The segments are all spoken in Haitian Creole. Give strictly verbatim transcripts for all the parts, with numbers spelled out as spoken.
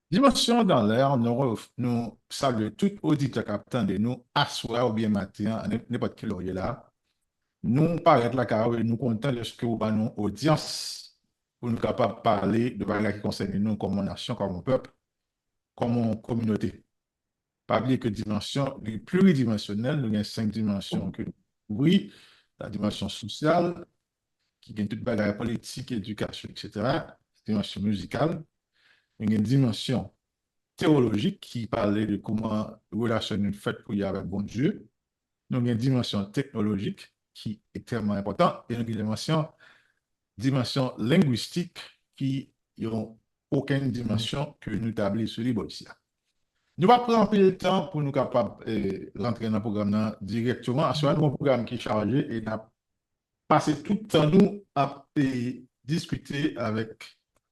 Dimansyon dan lè, nou, nou salye tout oditè k ap tande nou aswè oubyen maten an, nenpòt kilè w ye la. Nou parèt lakay ou e nou kontan dèske ou ban nou odyans pou nou kapab pale de bagay ki konsène nou kòm yon nasyon, kòm yon pèp, kòm yon kominote. Pa bliye ke dimansyon li pliridimansyonèl, nou gen senk dimansyon ke nou kouvri, la dimansyon sosyal, ki gen tout bagay politik, edikasyon, etsetera, dimansyon mizikal, nou gen dimansyon teyolojik ki pale de kòman relasyon nou fèt pou ye avèk Bondye, nou gen dimansyon teknolojik ki ekstrèmman enpòtan, e nou gen dimansyon, dimansyon lengwistik ki yon kokenn dimansyon ke nou tabli sou li bò isi a. Nou pa pran anpil tan pou nou kapab eh, rantre nan pwogram nan dirèkteman. Aswè a, nou gen yon pwogram ki chaje e n ap pase tout tan nou ap eh, diskite avèk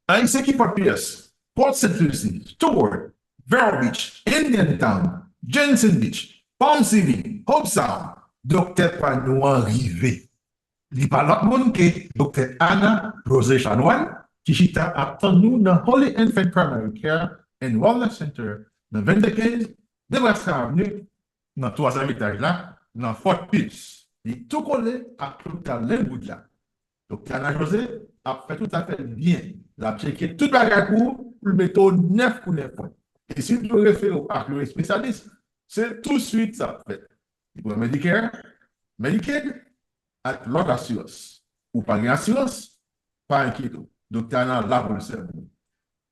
Ayisyen ki Port Pierce, Port Saint Lucie, Stewart, Vero Beach, Indian Town, Jensen Beach, Palm City, Hobe Sound, Doktè pa nou an rive. Li pa lòt moun ke Doktè Anna José Chanoine, ki chita ap tann nou nan Holy Infant Primary Care and Wellness Center nan vennde kenz Nebraska Avenue, nan twazyèm etaj la, nan Fort Pierce. Li tou kole ak lopital Linwood la. Doktè Anna José ap fè tout afè l byen. L ap tcheke tout bagay pou ou, pou l mete w nèf pou nèf. E si l dwe refere w ak yon espesyalis, se touswit sa ap fèt. Li pran Medicare, Medicaid, ak lòt asirans. Ou pa gen asirans? Pa enkyete w. Doktè Anna la pou l sèvi w.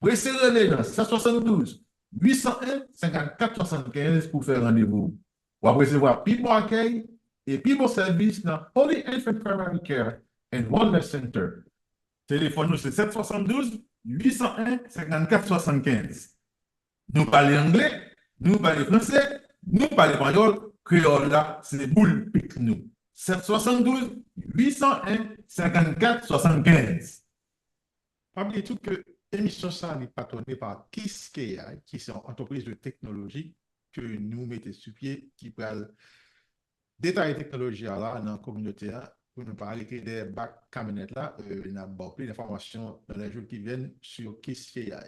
Prese rele nan sèt swasanndouz, uit san en, senkannkat swasannkenz pou fè randevou. W ap resevwa pi bon akèy e pi bon sèvis nan Holy Infant Primary Care and Wellness Center. Telefòn nou se sèt swasanndouz, uit san en, senkannkat swasannkenz. Nou pale angle, nou pale franse, nou pale panyòl, kreyòl la se boul pik nou. Sèt swasanndouz, uit san en, senkannkat swasannkenz. Pa bliye tou ke emisyon sa a li patwone pa Kiskeya, ki se yon antrepriz de teknoloji ke nou mete sou pye, ki pral detaye teknoloji a la nan kominote a, pou nou pa rete dèyè bak kamyonèt la, eh, n ap ba w plis enfòmasyon dans les jours qui viennent sur Kiskeya.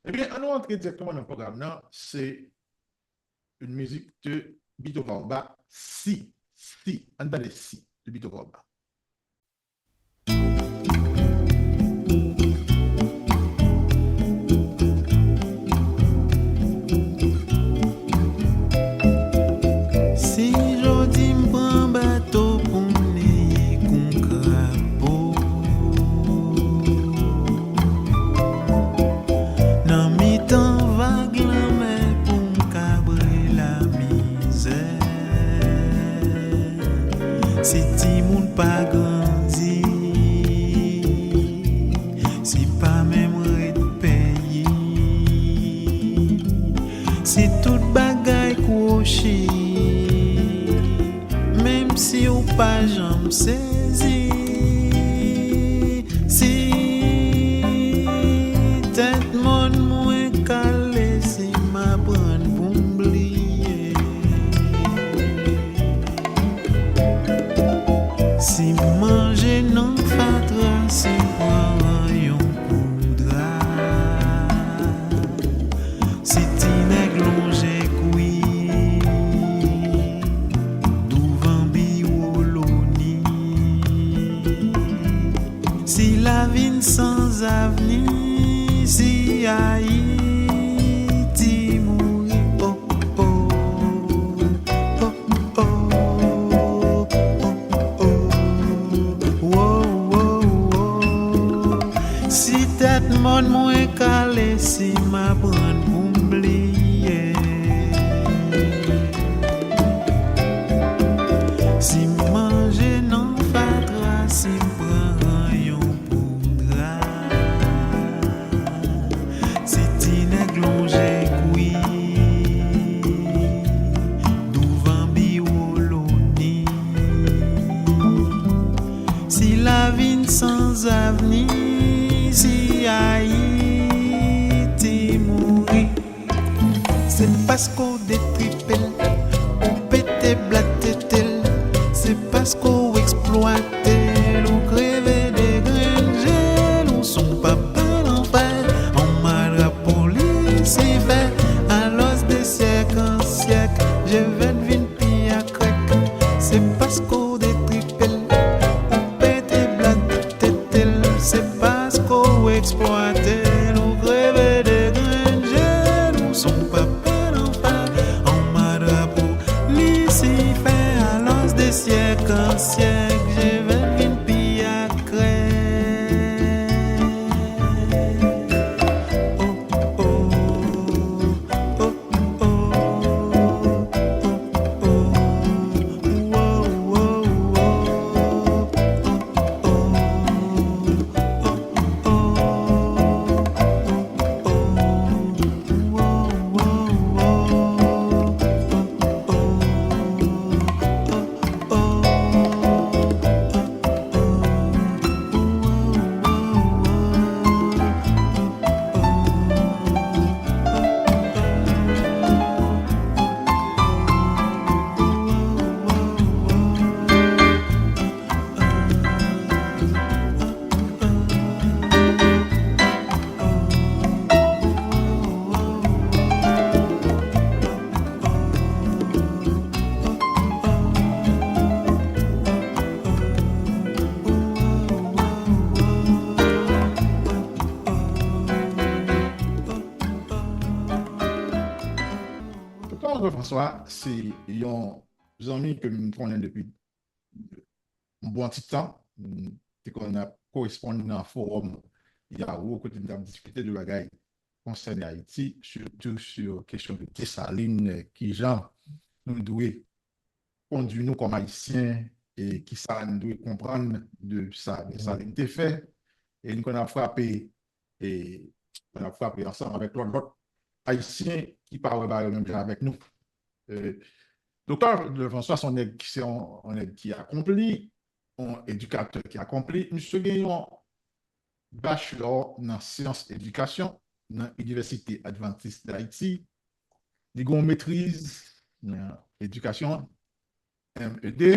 Ebyen, ann nou antre dirèkteman nan pwogram nan, se yon mizik de Bito Vorba, Si, Si, ann tande Si, de Bito Vorba. Si jodi m pran bato pou m neye kon krapo, nan mitan vag lanmè pou m kabre lami zè. Si timoun pa grandi, si pa menm ret peyi, si tout bagay kwochi, menm si w pa janm sezi, si tèt mòn mwen kale, si m aprann pou m bliye. Si m manje nan fatra, si m pran ranyon pou dra, si ti nèg lonje kwi douvan biwo loni, si lavi n sanzavni, si Ayiti mouri, oh, oh, oh, oh, oh, oh, oh, oh, oh, oh. Si tèt mòn mwen kale, si m aprann pou m bliye. Si m manje nan fatra, si m pran ranyon pou dra, si ti nèg lonje kwi douvan biwo loni, si lavi n sanzavni, si Ayiti mouri. Se paske w detripe l, ou pete blat tete l. Se paske w eksplwate l, ou kreve de grenn je l. Ou s on papa lanfè, on mal François, se yon zanmi ke m konnen depi yon bon ti tan. M te konn ap koresponn nan fowòm Yawo, kote n t ap diskite de bagay konsène Ayiti, sitou sou kesyon de Desalin, kijan nou dwe kondui nou kòm Ayisyen, e kisa n dwe konprann de sa Desalin te fè. E n konn ap frape, e n konn ap frape ansanm avèk lòt, lòt Ayisyen ki pa wè bagay yo menm jan avèk nou. E, Doktè François se yon nèg, se yon, yon nèg ki akonpli, yon edikatè ki akonpli. Misye gen yon bachelor nan syans edikasyon nan Inivèsite Adventiste d'Haïti. Li gen yon metriz nan edikasyon, M E D,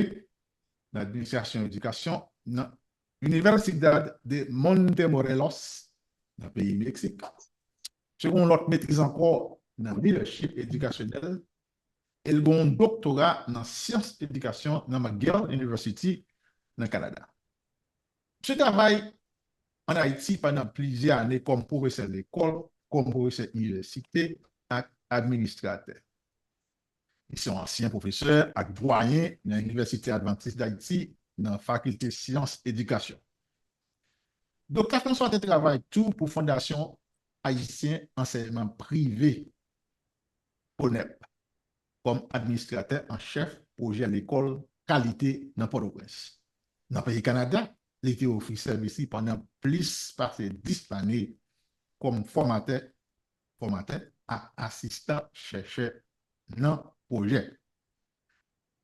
nan administrasyon edikasyon nan Universidad de Montemorelos, nan peyi Meksik. Misye gen yon lòt metriz ankò nan leadership edikasyonèl, e l gen yon doktora nan syans edikasyon nan McGill University, nan Kanada. Misye travay ann Ayiti pandan plizyè ane kòm pwofesè lekòl, kòm pwofesè inivèsite ak administratè. Li se yon ansyen pwofesè ak dwayen nan Inivèsite Adventiste d'Haïti nan Fakilte Syans Edikasyon. Doktè François te travay tou pou Fondasyon Ayisyen Ansèyman Prive, FONEP, kòm administratè an chèf pwojè lekòl kalite nan Pòtoprens. Nan peyi Kanada, li te ofri sèvis li pandan plis pase dis lane kòm fòmatè, fòmatè ak asistan chèchè nan pwojè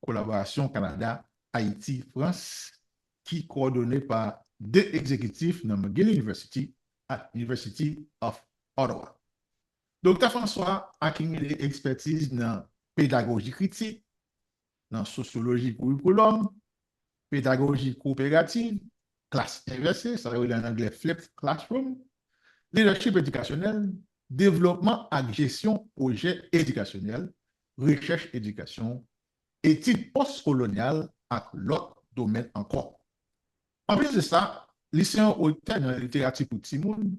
kolaborasyon Kanada, Ayiti, Frans, ki kowòdone pa de egzekitif nan McGill University ak University of Ottawa. Doktè François akimile ekspètiz nan pedagoji kritik, nan sosyoloji kourikoulòm, pedagoji kooperativ, klas envèse, sa yo rele an anglè flipped classroom, leadership edikasyonèl, devlopman ak jesyon pwojè edikasyonèl, rechèch edikasyon, etid pòskolonyal ak lòt domèn ankò. Anplis de sa, li se yon otè nan literati pou timoun,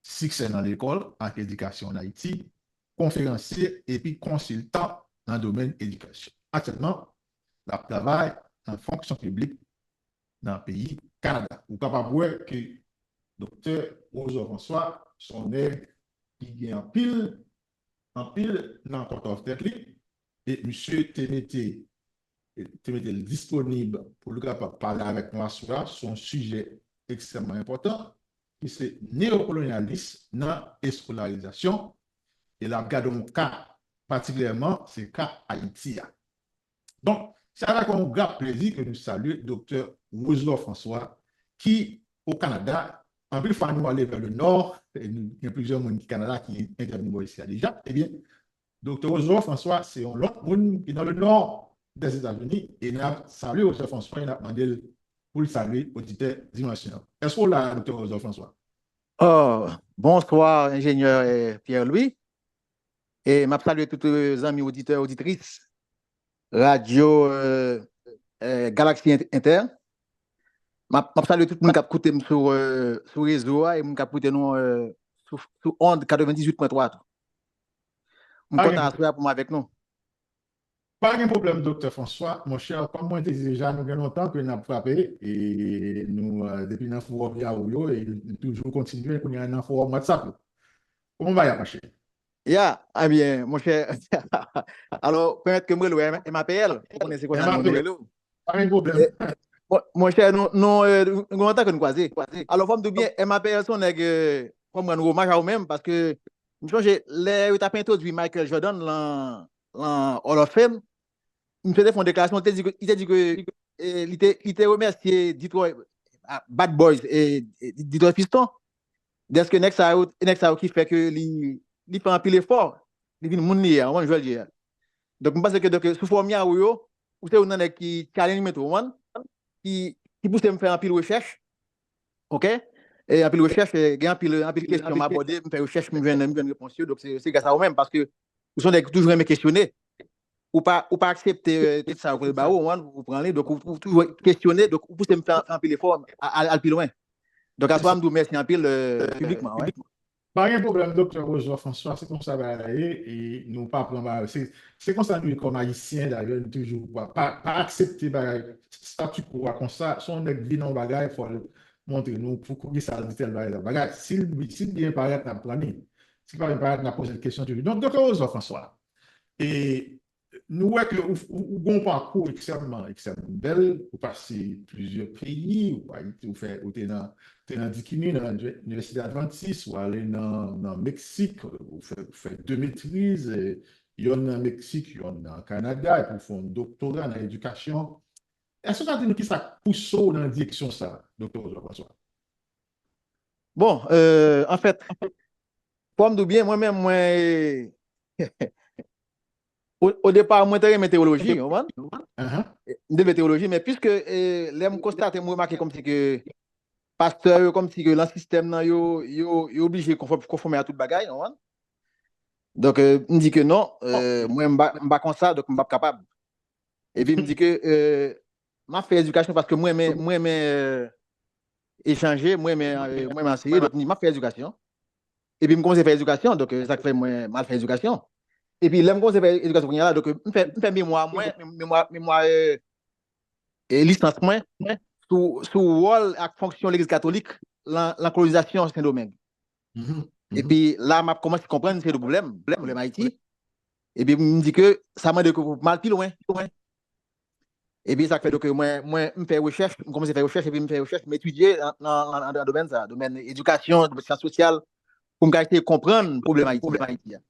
Siksè nan lekòl ak edikasyon ann Ayiti, konferansye epi konsiltan nan domèn edikasyon. Aktyèlman, l ap travay nan fonksyon piblik nan peyi Kanada. Ou kapab wè ke Doktè Roseau François se yon nèg ki gen anpil, anpil nan kòtòf tèt li, e misye te mete, te mete l disponib pou l kapab pale avèk nou aswè a sou yon sijè ekstrèmman enpòtan, ki se neyokolonyalis nan eskolarizasyon, e l ap gade yon ka, patikilyèman, se ka Ayiti a. Donk, se avèk yon gran plezi ke nou salye Doktè Roselor François, ki, o Kanada, anpil fwa nou ale vers le nord, e nou gen plizyè moun ki Kanada ki entèvni bò isi a deja, ebyen, Doktè Roselor François se yon lòt moun ki nan le nò dèzetazini, e n ap salye Doktè François, e n ap mande l pou l salye oditè Dimansyon. Èske w la, Doktè Roselor François? Oh, bonswa, enjenyè eh, Pierre Louis. E m ap salye tout eh, zanmi oditè, oditris radyo eh, eh, Galaxy Inter. M ap, m ap salye tout moun k ap koute m sou, eh, sou rezo a e moun k ap koute nou eh, sou, sou ond katrevendizuit pwen twa tou. M kontan aswè a pou m avèk nou. Pa gen pwoblèm, Doktè François. Monchè, kòm mwen te di deja, nou gen lontan ke n ap frape, e nou, eh, depi nan fowòm Yahoo yo, e nou toujou kontinye kounye a nan fowòm WhatsApp yo. Kòman bagay ap mache? Ya, ebyen, monchè, alò, pèmèt ke m rele w M A P L, ou konnen se konsa nou rele w. Pa gen pwoblèm. Monchè, nou, nou, eh, nou gen lontan ke nou kwaze. Alò, fò m di w byen, M A P L se yon nèg, eh, fò m rann w omaj a ou menm, paske m sonje lè yo t ap entwodui Michael Jordan lan, lan Hall of Fame, misye te fè yon deklarasyon, li te di ke, li te di ke eh, li te, li te remèsye Detroit, ah, Bad Boys, eh, eh, Detroit Pistons, dèske nèg sa yo, nèg sa yo ki fè ke li, li fè anpil efò, li vin moun li ye a, ou konprann jan l ye a. Donk, m panse ke donk, sou fòm Yahoo yo, ou se youn nan nèg ki challenge mwen tou, ou konprann? Ki, ki pouse m fè anpil rechèch, oke? E anpil rechèch, eh, gen anpil, anpil kesyon m abòde, m fè rechèch, m jwenn, m jwenn repons yo, donk se, se gras a ou menm, paske ou se yon nèg ki toujou renmen kesyone. Ou pa, ou pa aksepte eh, tout sa yo ba ou, ou pran li, donk ou, ou toujou kesyone, donk ou pouse m fè anpil efò, al, al pi lwen. Donk, aswè a, m di w mèsi anpil eh, piblikman. Wi. Pa gen pwoblèm, Doktè Roseau François, se konsa bagay la ye, e nou pa pran bagay. Se, se konsa nou ye kòm Ayisyen, dayè, nou toujou pa, pa, pa aksepte bagay, statu quo a konsa. Se yon nèg vin nan yon bagay, fò l montre nou pou, poukisa l di tèl bagay, tèl bagay. Si l, si l byen parèt, n ap pran li. Si l pa byen parèt, n ap poze l kesyon toujou. Donk, Doktè Roseau François, e nou wè ke ou, ou, ou gen yon pakou ekstrèmman, ekstrèmman bèl, ou pase plizyè peyi, ou Ayiti, ou fè, ou te nan, te nan Dikini, nan Inivèsite Advantis, ou ale nan, nan Meksik, ou fè, ou fè de metriz, eh, yonn nan Meksik, yonn nan Kanada, epi ou fè yon doktora nan edikasyon. Èske w ka di nou kisa k pouse w nan direksyon sa, Doktè Roseau François? Bon, euh, anfèt, fò m di w byen, mwen menm, mwen, o, o depa, mwen te renmen tewoloji, w konprann? M te vle tewoloji, men piske eh, lè m konstate, m remake kòmsi ke pastè yo, kòmsi ke nan sistèm nan, yo, yo, yo oblije konfò-, konfòme a tout bagay, w konprann? Donk, eh, m di ke non, eh, mwen, m pa, m pa konsa, donk m p ap kapab. Epi m di ke eh, m ap fè edikasyon paske mwen renmen, mwen renmen eh, echanje, mwen renmen, eh, mwen renmen anseye, donk m di m ap fè edikasyon. Epi m kòmanse fè edikasyon, donk eh, sa k fè mwen m al fè edikasyon. Epi lè m kòmanse fè edikasyon kounye a la, donk eh, m fè, m fè memwa mwen, memwa, memwa eh, eh, lisans mwen sou, sou wòl ak fonksyon Legliz Katolik lan, lan kolonizasyon Sendomeng. Epi la, m ap kòmanse konprann se de pwoblèm, pwoblèm Ayiti. Epi m di ke sa mande ke pou m al pi lwen. Epi sa k fè donk mwen, mwen, m fè rechèch, m kòmanse fè rechèch, epi m fè rechèch, m etidye nan, nan, nan, nan domèn sa, domèn edikasyon, domèn syans sosyal, pou m ka eseye konprann pwoblèm Ayiti, pwoblèm Ayiti a.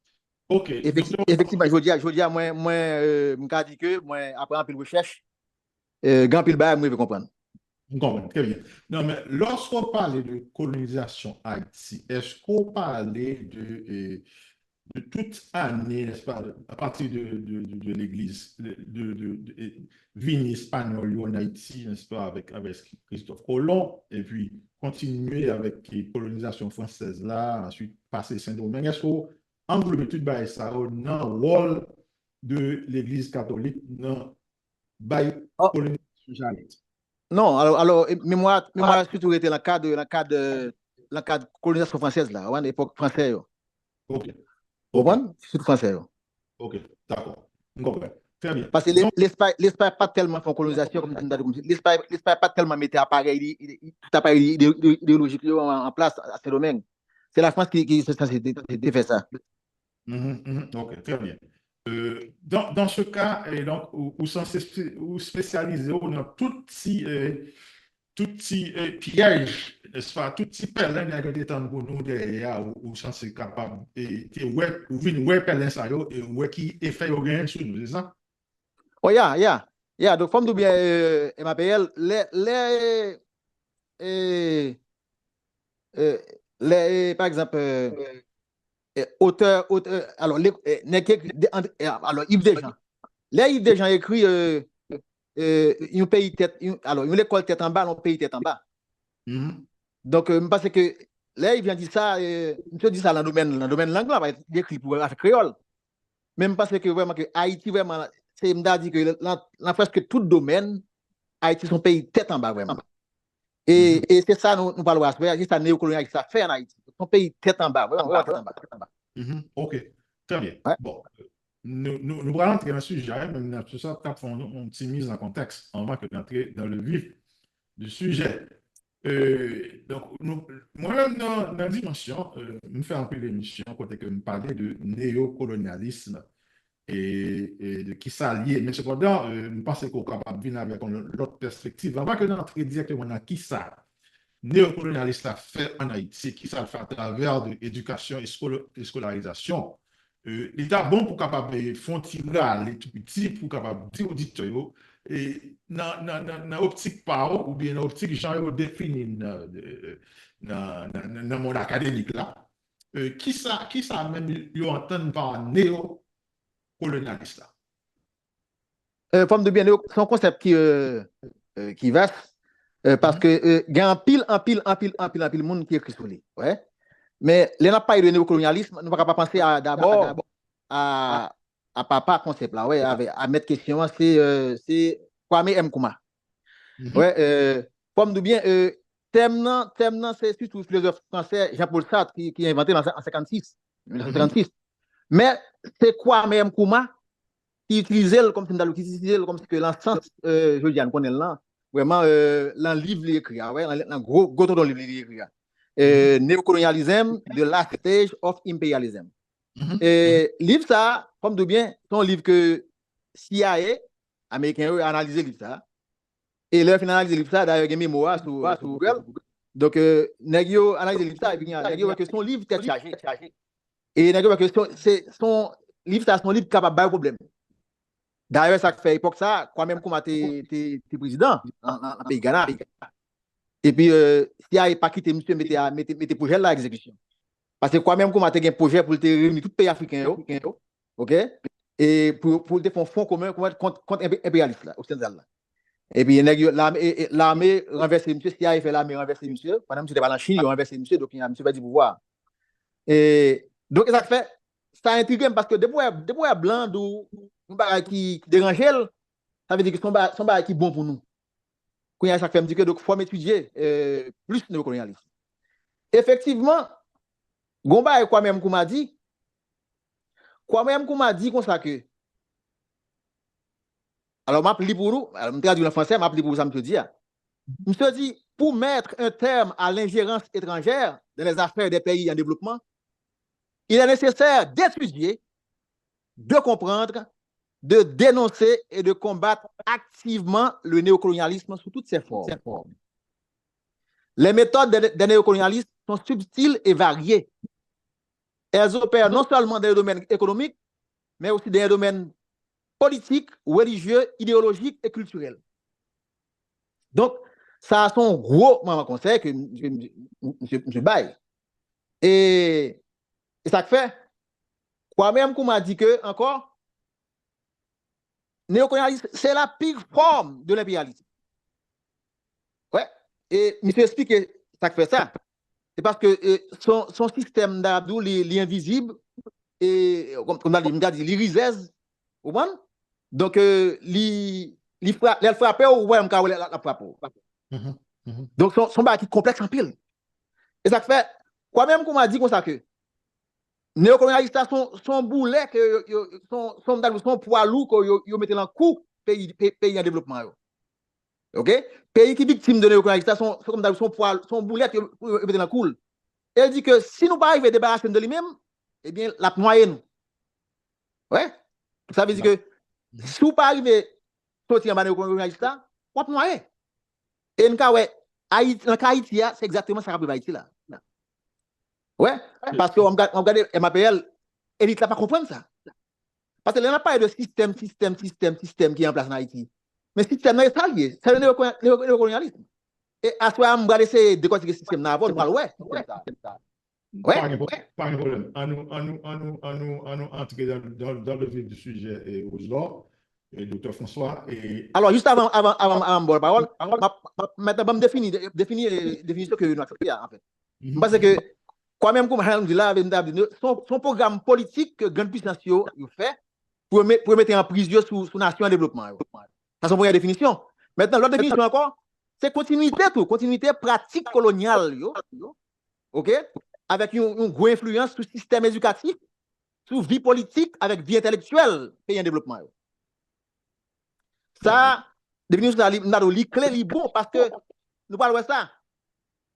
Ok. Efekti-, efektivman, jodi a, jodi a, mwen, mwen, euh, m ka di ke mwen, apre anpil rechèch, euh, gen anpil bagay mwen rive konprann. M konprann, trè byen. Non, men, lòske w pale de kolonizasyon Ayiti, èske w pale de, eh, de tout ane, n'est-ce pas, à partir de, de, de, de l'église, de, de, de, de, eh, vini Espanyòl yo an Ayiti, n'est-ce pas, avec, avec Christophe Colomb, epi kontinye avèk eh, kolonizasyon fransèz la, answit pase Sendomeng. Èske w anglobe tout bagay sa yo nan wòl de Legliz Katolik nan bay kolonizasyon Janet? Non, alò, alò, memwa, memwa sitou rete nan kad, nan kad, nan kad kolonizasyon fransèz la, w konprann, epòk fransè yo. Ok. Ou konprann? Sitou fransè yo. Ok, dakò. M konprann. Trè byen. Paske Lespay, Lespay pa t tèlman fè yon kolonizasyon, kòm m ta di, Lespay, Lespay pa t tèlman mete aparèy, tout aparèy ideyolojik yo an plas a Sendomeng. Se Lafrans ki, ki sanse te fè sa. Mm-hmm, mm-hmm. Ok, trè byen. Euh, dans, dans ce cas, et donc, ou, ou sanse ou spesyalize ou nan tout ti, euh, tout ti euh, pyèj, n'est-ce pas, tout ti pèlen nèg yo te tann pou nou dèyè a, ou, ou sanse kapab, e, te wè, ou vin wè pèlen sa yo, e ou wè ki efè yo genyen sou nou, se sa? Oh, ya, ya, ya. Donk, fò m di w byen, euh, M A P L, lè, lè, euh, euh, lè, euh, pa egzanp, euh, euh, otè, otè, alò, nèg ki ekri, alò, Yves Dejean. Lè Yves Dejean ekri euh, euh, yon peyi tèt, yon, alò, yon lekòl tèt anba, yon peyi tèt anba. Donk, euh, m panse ke lè Yves Dejean di sa, euh, misye di sa nan domèn, nan domèn lang la, li ekri pou afè kreyòl. Men m panse ke vrèman ke Ayiti vrèman, se m ta di ke nan, nan prèske tout domèn, Ayiti se yon peyi tèt anba vrèman. E, e se sa nou, nou pral wè aswè a, se sa neyokolonyalis la fè an Ayiti. Se yon peyi tèt anba, vrèman, vrèman tèt anba, tèt anba. Ok, trè byen. Bon, nou, nou, nou pral antre nan sijè a, men n ap sou sa, t ap fè yon, yon ti miz an kontèks anvan ke n antre dans le vif du sujet. Euh, donk, nou, mwen menm nan, nan dimansyon, euh, m fè anpil emisyon kote ke m pale de neyokolonyalism e, e de kisa l ye. Men sepandan, euh, m panse ke w kapab vin avèk yon lòt pèspektiv. Anvan ke n antre dirèkteman nan kisa neyokolonyalis la fè an Ayiti, kisa l fè atravè de edikasyon, esko-, eskolarizasyon, euh, li ta bon pou kapab fè yon ti rale tou piti pou kapab di oditè yo, e nan, nan, nan, nan optik pa w oubyen nan optik jan yo defini l nan, nan, nan, nan, nan mond akademik la, euh, kisa, kisa menm yo antann pa neyokolonyalis la? Euh, fò m di w byen, se yon konsèp ki, euh, euh, ki vas, euh, paske euh, gen anpil, anpil, anpil, anpil, anpil moun ki ekri sou li. Wè. Men lè n ap pale de neyokolonyalism, nou pa ka pa panse a dabò a, a papa konsèp la, wè, a mèt kesyon an, se, euh, se Kwame Nkrumah. Wè, euh, fò m di w byen, euh, Tèm nan, tèm nan se sitou filozòf fransè Jean-Paul Sartre ki, ki envante l an, an senkannsis, mil nèf san senkannsis. Men se Kwame Nkrumah ki itilize l kòm si m ta di w, ki itilize l kòm si ke lan sans, euh, jodi a nou konnen l lan, vrèman, euh, lan liv li ekri a, wè, lan, lan gwo, gwo tonton liv li, li ekri a. Euh, Neocolonialism, The Last Stage of Imperialism. E liv sa, kòm di w byen, se yon liv ke C I A, Ameriken yo, analize liv sa. E lè yo fin analize liv sa, dayè gen memwa sou, sou Google. Donk, euh, nèg yo analize liv sa, epi gen, nèg yo wè ke se yon liv tèt chaje. E nèg yo wè ke se, se, se yon, liv sa, se yon liv ki kapab ba yo pwoblèm. Dayè, sa k fè epòk sa, Kwame Nkrumah te, te, te prezidan nan, nan, nan peyi Gana. Epi, euh, C I A pa kite misye mete, a, mete, mete pwojè l la egzekisyon. Paske Kwame Nkrumah te gen pwojè pou l te reyini tout peyi afriken yo, ok? E pou, pou l te fè yon fwon komen kont, kont enpe-, enperyalis la, oksidantal la. Epi nèg yo, lame, e, e, lame ranvèse misye, C I A fè lame ranvèse misye. Pandan misye te pral an Chin, yo ranvèse misye, donk misye pèdi pouvwa. E, donk, e sa k fè, sa entrige m, paske depi w wè, depi w wè blan di w yon bagay ki, ki deranje l, sa vle di ke se yon ba-, se yon bagay ki bon pou nou. Kounye a, sa k fè m di ke, donk, fò m etidye, euh, plis neokolonyalism. Efektivman, gon bagay Kwame Nkrumah di, Kwame Nkrumah di konsa ke, alò, m ap li pou nou, alò, m tradui l an fransè, m ap li pou nou sa misye di a. Misye di, pour mettre un terme à l'ingérence étrangère dans les affaires des pays en développement, il est nécessaire d'étudier, de comprendre, de dénoncer et de combattre activement le néocolonialisme sous toutes ses formes. Les méthodes des, des néocolonialistes sont subtiles et variées. Elles opèrent non seulement dans le domaine économique, mais aussi dans les domaines politiques, religieux, idéologiques et culturels. Donk, sa a se yon gwo manman konsèy ke misye, misye, misye, misye bay. E, e sa k fè, Kwame Nkrumah di ke, ankò, neokolonyalism, c'est la pire forme de l'impérialisme. Wè, e misye eksplike sa k fè sa. Se paske, e, se yon, se yon sistèm, m ta di w, li, li envizib, e, kòm, kòm m ta di, m ta di, li rizèz, ou konprann? Donk, e, li, li fra-, lè l frape w, ou wè, m ka wè l ap frape w. Donk, se yon, se yon bagay ki konplèks anpil. E sa k fè, Kwame Nkrumah di konsa ke neokolonyalis la se yon, se yon boulè ke yo, yo, se yon, se yon, se yon pwa lou ke yo, yo mete nan kou peyi, pe-, peyi an devlopman yo. Ok? Peyi ki viktim de neokolonyalis la, se yon, se kòm ta di, se yon pwa, se yon boulèt yo, yo, yo mete nan kou l. E l di ke si nou pa rive debarase n de li menm, ebyen, l ap nwaye nou. Wè? Sa vle di ke si w pa rive soti anba neokolonyalis la, w ap nwaye. E n ka wè, Ayiti, nan ka Ayiti a, se egzakteman sa k ap rive Ayiti la. Wè? Paske w ap gade, w ap gade M A P L, elit la pa konprann sa. Paske lè n ap pale de sistèm, sistèm, sistèm, sistèm ki an plas an Ayiti, men sistèm nan, e sa l ye. Se le neokolonyalism. E aswè a, m pral eseye dekòtike sistèm nan avè w, nou pral wè sistèm sa. Wè. Pa gen pwoblèm, pa gen pwoblèm. An nou, an nou, an nou, an nou, an nou antre dans, dans, dans le vif du sujet, e, Roselord, e, Doktè François, e... Alò, jis avan, avan, avan, avan m ba w pawòl, m ap, m ap, mentnan, ban m defini, defini, e, definisyon ke nou aksepte a, anfèt. M panse ke, kwa menm kòm Harold di la, avè m ta di, se yon, se yon pwogram politik ke grann pisans yo, yo fè pou yo me-, pou yo mete anpriz yo sou, sou nasyon an devlopman yo. Sa se yon premyè definisyon. Mentnan, lòt definisyon ankò, se kontinwite tou, kontinwite pratik kolonyal yo, ok, avèk yon, yon gwo enfliyans sou sistèm edikatif, sou vi politik, avèk vi entèlektyèl peyi an devlopman yo. Sa, definisyon sa, li, m ta di w, li kle, li bon, paske nou pral wè sa.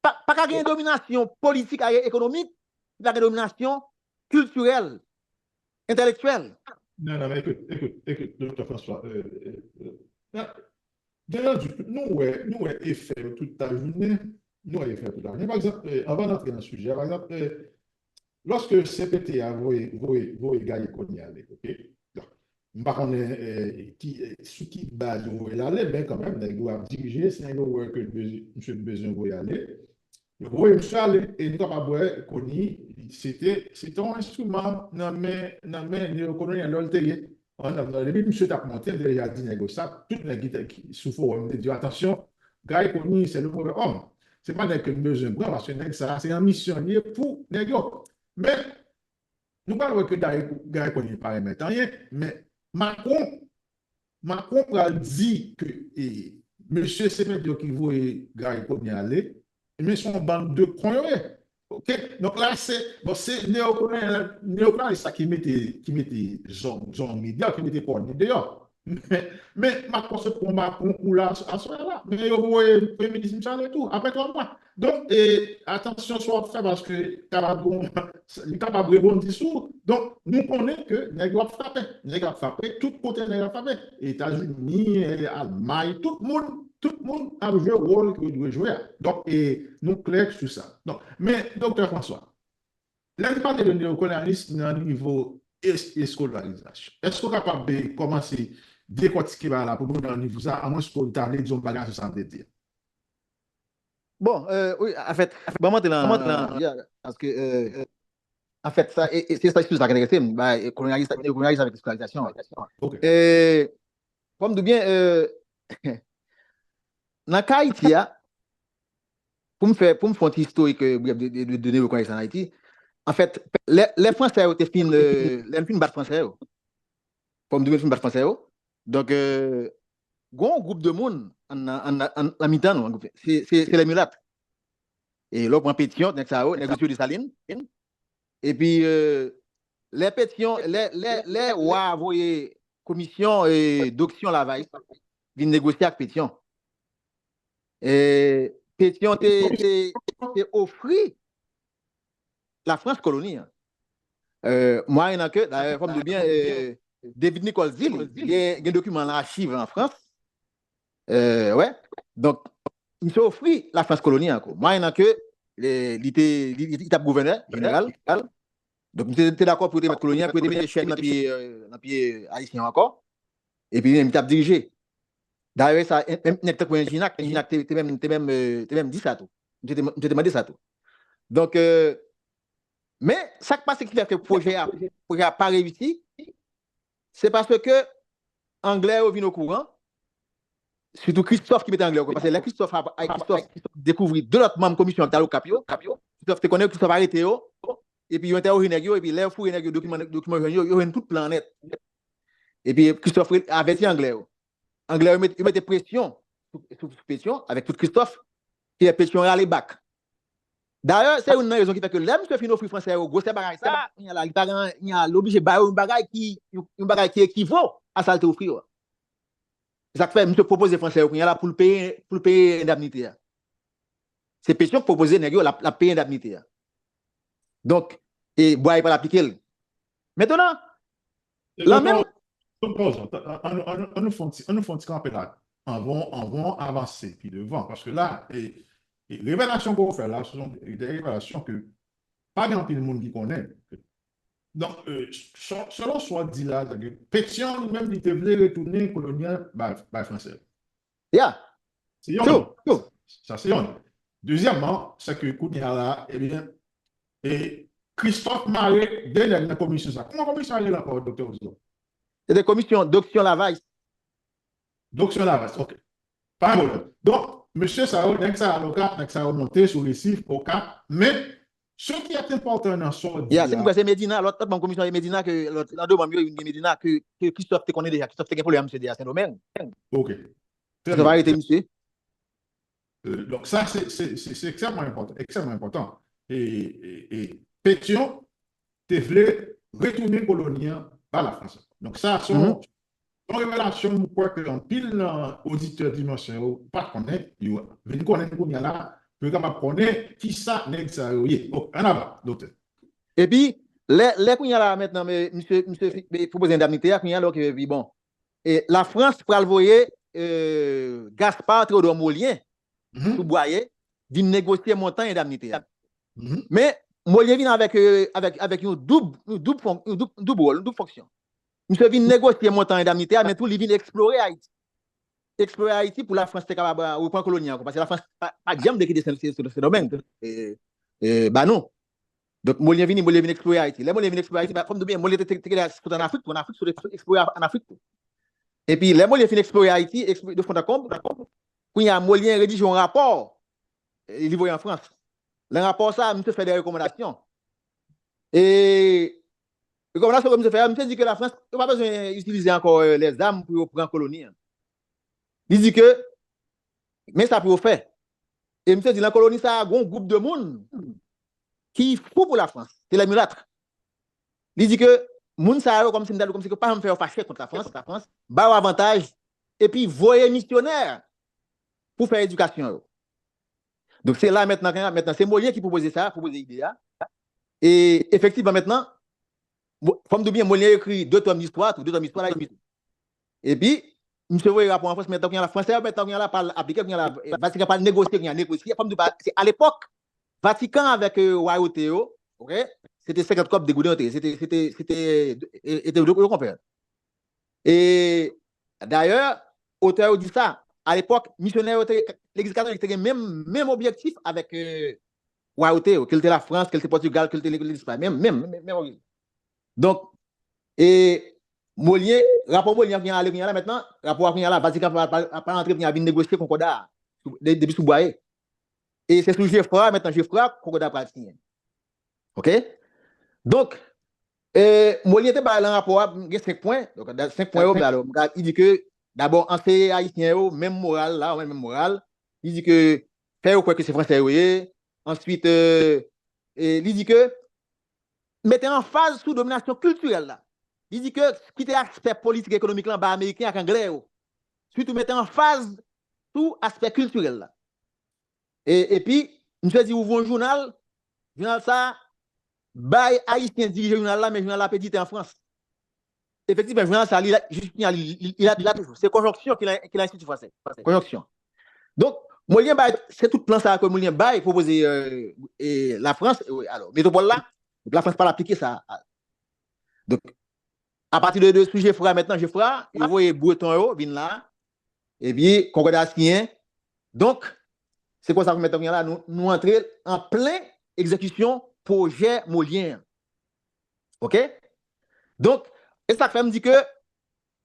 Pa, pa ka gen dominasyon politik ak ekonomik, si pa gen dominasyon kiltirèl, entèlektyèl. Non, non, men ekout, ekout, ekout, Doktè François, euh, euh, euh, non, gen nan di, nou wè, nou wè efè yo tout lajounen, nou wè efè yo tout lajounen. Pa egzanp, euh, anvan n antre nan sijè a, pa egzanp, euh, lòske C P T a voye, voye, voye Garry Conille ale, ok? Donk, m pa konnen, eh, ki, eh, sou ki baz yo voye l ale, men kanmenm, nèg yo ap dirije, si nèg yo wè ke bez-, misye bezwen voye ale, yo voye misye ale, e nou kapab wè Conille, se te, se te yon enstriman nan men, nan men neokolonyal yo l te ye. An, nan, nan, depi misye t ap monte, l te deja di nèg yo sa, tout nèg ki te, ki sou fowòm, te di yo, "Atansyon, Garry Conille, c'est le mauvais homme." Se pa nèg ke n bezwen pran, paske nèg sa, se yon misyon li ye pou nèg yo. Men, nou pral wè ke Garry, Garry Conille pa remèt anyen, men Macron, Macron pral di ke, e, mesye se nèg yo ki voye Garry Conille ale, Men se yon bann de kon yo ye. Oke? Donk la, se, bon, se neokolonyalis la ki mete, ki mete zong, zong li deyò, ki mete kòn li deyò. Men, men m ap panse pou Macron kou la aswè la. Men yo voye premye minis misye ale tou, apre twa mwa. Donk, e, atansyon sa w ap fè, paske kapab gon, li kapab rebondi sou ou. Donk, nou konnen ke nèg yo ap frape. Nèg ap frape, tout kote nèg ap frape. Etazini, e, Almay, tout moun, tout moun ap jwe wòl ke yo dwe jwe a. Donk, e, nou klè sou sa. Donk, men, Doktè François, lè n pale de neokolonyalis nan nivo es-, eskolarizasyon, èske w kapab, e, kòmanse dekòtike bagay la pou nou nan nivo sa, amwens ke w ta vle di yon bagay sou sa m te di a? Bon, euh, wi, anfèt, ban m antre nan, ban m antre nan, yeah, paske, euh, anfèt, sa, e, e, se sa, sou sa k enterese m, ba, e, kolonyalis, neokolonyalis avèk eskolarizasyon. Ok. E, kòm m di w byen, euh, nan ka Ayiti a, pou m fè, pou m fè yon ti istorik, euh, brèf de, de, de, de neokolonyalis an Ayiti, anfèt, lè, lè Fransè yo te fin, euh, lè n fin bat Fransè yo, kòm m di w, n fin bat Fransè yo, donk, euh, gon gwoup de moun an, an, an, an, nan mitan nou, an gwoup, se, se, se lè milat. E lè w pran Petyon, nèg sa yo, nèg yo sou Desalin. Epi, euh, lè Petyon, lè, lè, lè wa a voye komisyon, e, Doksyon Lavay vin negosye ak Petyon. E, Petyon te, te, te ofri Lafrans koloni an. Euh, mwayennan ke, dayè, fò m di w byen, euh, David Nichols di li, gen, gen dokiman nan achiv an Frans. Euh, wè. Donk, misye ofri Lafrans koloni an ankò. Mwayennan ke, e, li te, li, li, li t ap gouvènè jeneral. Donk, misye te dakò pou yo te met koloni an, pou yo te mete chèn nan pye, euh, nan pye ayisyen yo ankò. Epi, li menm, li t ap dirije. Dayè, sa, menm nèg tankou Enginak, Enginak te, te menm, te menm, euh, te menm di sa tou. Misye te, misye te mande sa tou. Donk, euh, men, sa k pase ki fè ke pwojè a, pwojè a pa reyisi, se paske anglè yo vin okouran, sitou Christophe ki mete anglè yo, paske lè Christophe, a, a, Christophe dekouvri de lòt manm komisyon an ki t al Okap yo, Christophe te konnen yo, Christophe arete yo, epi yo entèwoje nèg yo, epi lè yo foure nèg yo, dokiman, dokiman yo jwenn yo, yo jwenn tout plan nèt. Epi Christophe re-, avèti anglè yo. Anglè yo met-, yo mete presyon sou, sou, sou Petyon, avèk tout Christophe, ki fè Petyon rale bak. Dayè, se youn nan rezon ki fè ke lè misye fin ofri Fransè yo gwosè bagay sa, kounye a la, li pa gen, kounye a, li oblije ba yo yon bagay ki, yon, yon bagay ki ekivo a sa l te ofri yo a. Se sa k fè misye pwopoze Fransè yo kounye a la pou l peye, pou l peye endamnite a. Se Petyon k pwopoze nèg yo, l ap, l ap peye endamnite a. Donk, e bwa yo pral aplike l. Mentnan, la menm. Ann nou fè yon ti, ann nou fè yon ti kanpe la. Anvan, anvan avanse pi devan. Paske la, e, e revelasyon ke w fè la, se yon de revelasyon ke pa gen anpil moun ki konnen. Donk, e, se-, selon sa w di la, Petyon li menm, li te vle retounen koloni an bay, bay Fransè. Ya. Se yon. Sa se yon. Dezyèmman, se ke kounye a la, ebyen, e Christophe mare de nèg nan komisyon sa. Kòman komisyon an rele ankò, Doktè Roselot? Se te komisyon Doksyon Lavay. Doksyon Lavay, ok. Pa pwoblèm. Donk, mesye sa yo, nèg sa yo, avoka, nèg sa yo monte sou resif, Okap, men ce qui est important nan sa w di la. Ya, se pou se Medina, lòt, lòt manm komisyon se Medina, ke lòt, nan de manm yo, youn gen Medina, ke, ke Christophe te konnen deja, Christophe te gen pwoblèm ak misye deja Sendomeng. Ok. Christophe arete misye. Euh, donk sa, se, se, se, se ekstrèmman enpòtan, ekstrèmman enpòtan. E, e, e Petyon te vle retounen koloni an ba Lafrans. Donk sa, se yon, se yon revelasyon, m kwè ke anpil nan oditè Dimansyon yo pa konnen, yo vin konnen kounye a la, pou yo kapab konnen kisa nèg sa yo ye. Bon, annavan, Doktè. Epi, lè, lè kounye a la, mentnan, men, misye, misye fi-, men, pwopoze endamnite a, kounye a, lè, ok, epi bon. E Lafrans pral voye, euh, Gaspard Théodore Molien, sou Bwaye, vin negosye montan endamnite a. Men, Molien vin avèk, euh, avèk, avèk yon doub, yon doub fon-, yon doub, yon doub wòl, yon doub fonksyon. Misye vin negosye montan endamnite a, men tou li vin eksplore Ayiti. Eksplore Ayiti pou Lafrans te kapab, euh, reprann koloni an ankò. Paske Lafrans pa, pa janm vle kite Sen, Sen, Sendomeng, e, e, ba nou. Donk, Molien vini, Molien vin eksplore Ayiti. Lè Molien vin eksplore Ayiti, fò m di w byen, Molien te, te, te gentan sot ann Afrik tou, ann Afrik, sot eksplore ann Afrik tou. Epi, lè Molien fin eksplore Ayiti, eksplore de fond en comble, kounye a, Molien redije yon rapò, e, li voye an Frans. Nan rapò sa a, misye fè de rekòmandasyon. E rekòmandasyon ke misye fè a, misye di ke Lafrans, yo pa bezwen itilize ankò, e, lèzam pou yo pran koloni an. Li di ke, men sa pou yo fè. E misye di, nan koloni sa a, gen yon gwoup de moun ki fou pou Lafrans. Se les mulâtres. Li di ke moun sa yo, kòmsi m ta di, kòmsi ke pa janm fè yo fache kont Lafrans, ba yo avantaj, epi voye misyonè pou fè edikasyon yo. Donk, se la mentnan, mentnan, se Molyen ki pwopoze sa, pwopoze ide a. E efektivman, mentnan, fò m di w byen, Molyen ekri de tòm istwa, tou, de tòm istwa la, epi, misye voye rapò an Frans, mentnan, kounye a la, Fransè yo, mentnan, kounye a la, pral aplike, kounye a la, Vatikan pral negosye, kounye a, negosye, fò m di w, se alepòk, Vatikan avèk, euh, wayote yo, ok, se te senkant kòb, de gouden yo te ye, se te, se te, se te, e, e te de, de konpè. E, dayè, otè yo di sa, alepòk, misyonè yo te, legliz katolik te gen menm, menm objektif avèk, euh, wayote yo, ke l te Lafrans, ke l te Pòtigal, ke l te legliz Espay, menm, menm, menm, menm objektif. Donk, e, Molyen, rapò Molyen an kounye a ale kounye a la mentnan, rapò a kounye a la, Vatikan pa, pa, pa antre kounye a vin negosye konkòda a, sou, de, depi sou bwa ye. E se sou Geffrard, mentnan Geffrard, konkòda a pral siyen. Ok? Donk, e, Molyen te bay lan rapò a, gen senk pwen, donk, senk pwen yo, alò, li di ke, dabò, anseye Ayisyen yo, menm moral la, menm moral, li di ke, fè yo kwè ke se Fransè yo ye, answit, e, e, li di ke, mete anfaz sou dominasyon kiltirèl la. Li di ke kite aspè politik ekonomik lan ba Ameriken ak Anglè yo. Sitou mete anfaz sou aspè kiltirèl la. E, epi, misye di ouvri yon jounal, jounal sa bay Ayisyen dirije jounal la, men jounal la ap edite an Frans. Efektivman, jounal sa, li la, jis kounye a, li, li, li la, li la toujou. Se Konjonksyon ki la, ki la Enstiti Fransè. Konjonksyon. Donk, Molyen bay, se tout plan sa ke Molyen bay, pwopoze, euh, e, Lafrans, e, alò, metwopòl la, Lafrans pa aplike sa. Donk, apati de, de sou Geffrard mentnan, Geffrard, yo voye Breton yo vin la, epi konkòda siyen. Donk, se konsa pou mentnan kounye a la, nou, nou antre an plen egzekisyon pwojè Molyen an. Ok? Donk, e sa k fè m di ke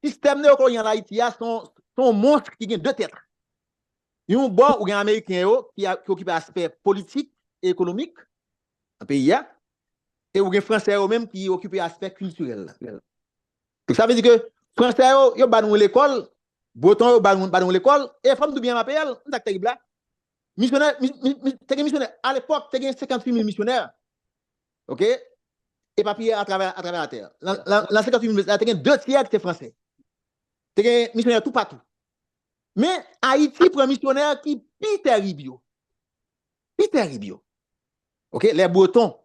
sistèm neyokolonyal Ayiti a, se yon, se yon mons ki gen de tèt. Yon bò, ou gen Ameriken yo ki, a, ki okipe aspè politik e ekonomik nan peyi a, e ou gen Fransè yo menm ki okipe aspè kiltirèl la. Donk, sa vle di ke Fransè yo, yo ba nou lekòl, Breton yo ba nou, ba nou lekòl, e fò m di w byen, M A P L, m sa k terib la. Misyonè, mi, mi, mi, te gen misyonè, alepòk, te gen senkant uit mil misyonè. Ok? Epapiye atravè, atravè latè. Nan, nan, nan senkant uit mil misyonè, te gen de tyè ki te fransè. Te gen misyonè toupatou. Men, Ayiti pran misyonè ki pi terib yo. Pi terib yo. Ok? Les Bretons.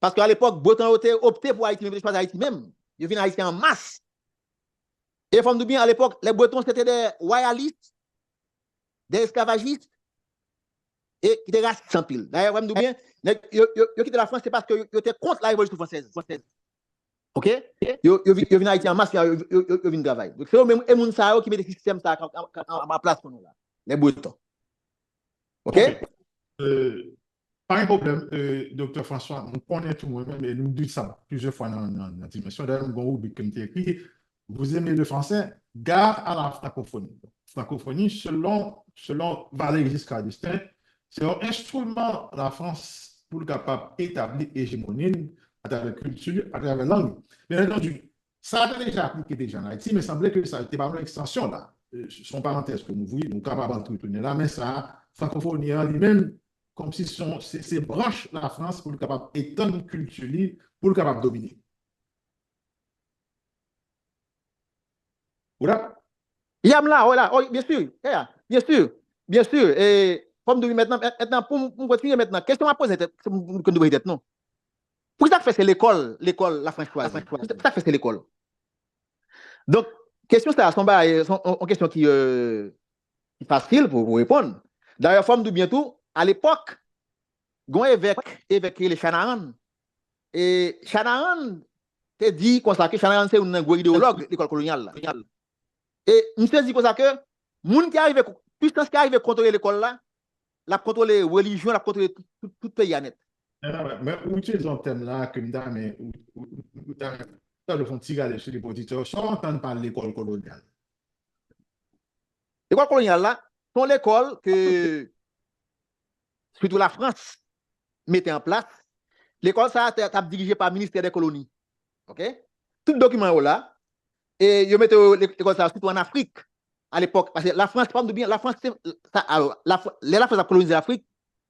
Paske alepòk, Breton yo te opte pou Ayiti, men yo te chwazi Ayiti menm. Yo vin Ayisyen an mas. E fò m di w byen, alepòk, les Bretons se te de wayalis, de esklavajis, e ki te rasis anpil. Dayè, fò m di w byen, nèg, yo, yo, yo kite Lafrans, se paske yo, yo te kont la Révolution Française. Ok? Yo, yo, vi- yo vin Ayiti an mas, yo, yo, yo, yo vin travay. Donk, se yo menm, e moun sa yo ki mete sistèm sa a an, an, an, an plas pou nou la. Les Bretons. Ok? Ok. Euh, pa gen pwoblèm, euh, Doktè François, nou konnen tou mwen menm, e nou di sa plizyè fwa nan, nan, nan dimansyon. Dayè, m gen yon ribrik ke m te ekri, Vous aimez le français, gare à la francophonie. Francophonie, selon, selon Valéry Giscard d'Estaing, se yon enstriman Lafrans pou l kapab etabli ejemoni l atravè kilti, atravè lang. Byen antandi, sa te deja aplike deja an Ayiti, men sanble ke sa te pa yon ekstansyon la. Euh, se yon parantèz ke m ouvri, nou kapab antre tounen la, men sa, frankofoni an li menm, kòmsi se yon, se, se branch Lafrans pou l kapab etann kilti li, pou l kapab domine. Ou la? Ya, m la, wi, la, wi, byen si, ya, ya, byen si, byen si. E, fò m di w mentnan, mentnan, pou m, pou m kontinye mentnan, kesyon m ap poze tèt, se pou m, pou m konn poze tèt nou. Poukisa k fè se lekòl, lekòl Lafrans chwazi? Poukisa k fè se lekòl? Donk, kesyon sa a, se yon bagay, se yon, yon kesyon ki, euh, ki fasil pou, pou reponn. Dayè, fò m di w byen tou, alepòk, gen yon evèk, evèk ki rele Chanaran. E Chanaran te di konsa ke Chanaran se youn nan gwo ideyològ lekòl kolonyal la. E misye di konsa ke moun ki arive, pisans ki arive kontwole lekòl la, l ap kontwole relijyon, l ap kontwole tout, tout, tout peyi a nèt. Non, non, men, men ou itilize yon tèm la ke m ta renmen, ou, ou, ou, ou ta renmen, ta fè yon ti gade sou li pou oditè yo. Sa w antann pa lekòl kolonyal? Lekòl kolonyal la, se yon lekòl ke, sitou Lafrans, mete an plas. Lekòl sa a te, t ap dirije pa ministè dè koloni. Ok? Tout dokiman yo la, e yo mete yo, lek-, lekòl sa a, sitou ann Afrik. alepòk, paske Lafrans, fò m di w byen, Lafrans, se, sa, alò, Lafr-, lè Lafrans ap kolonize Lafrik,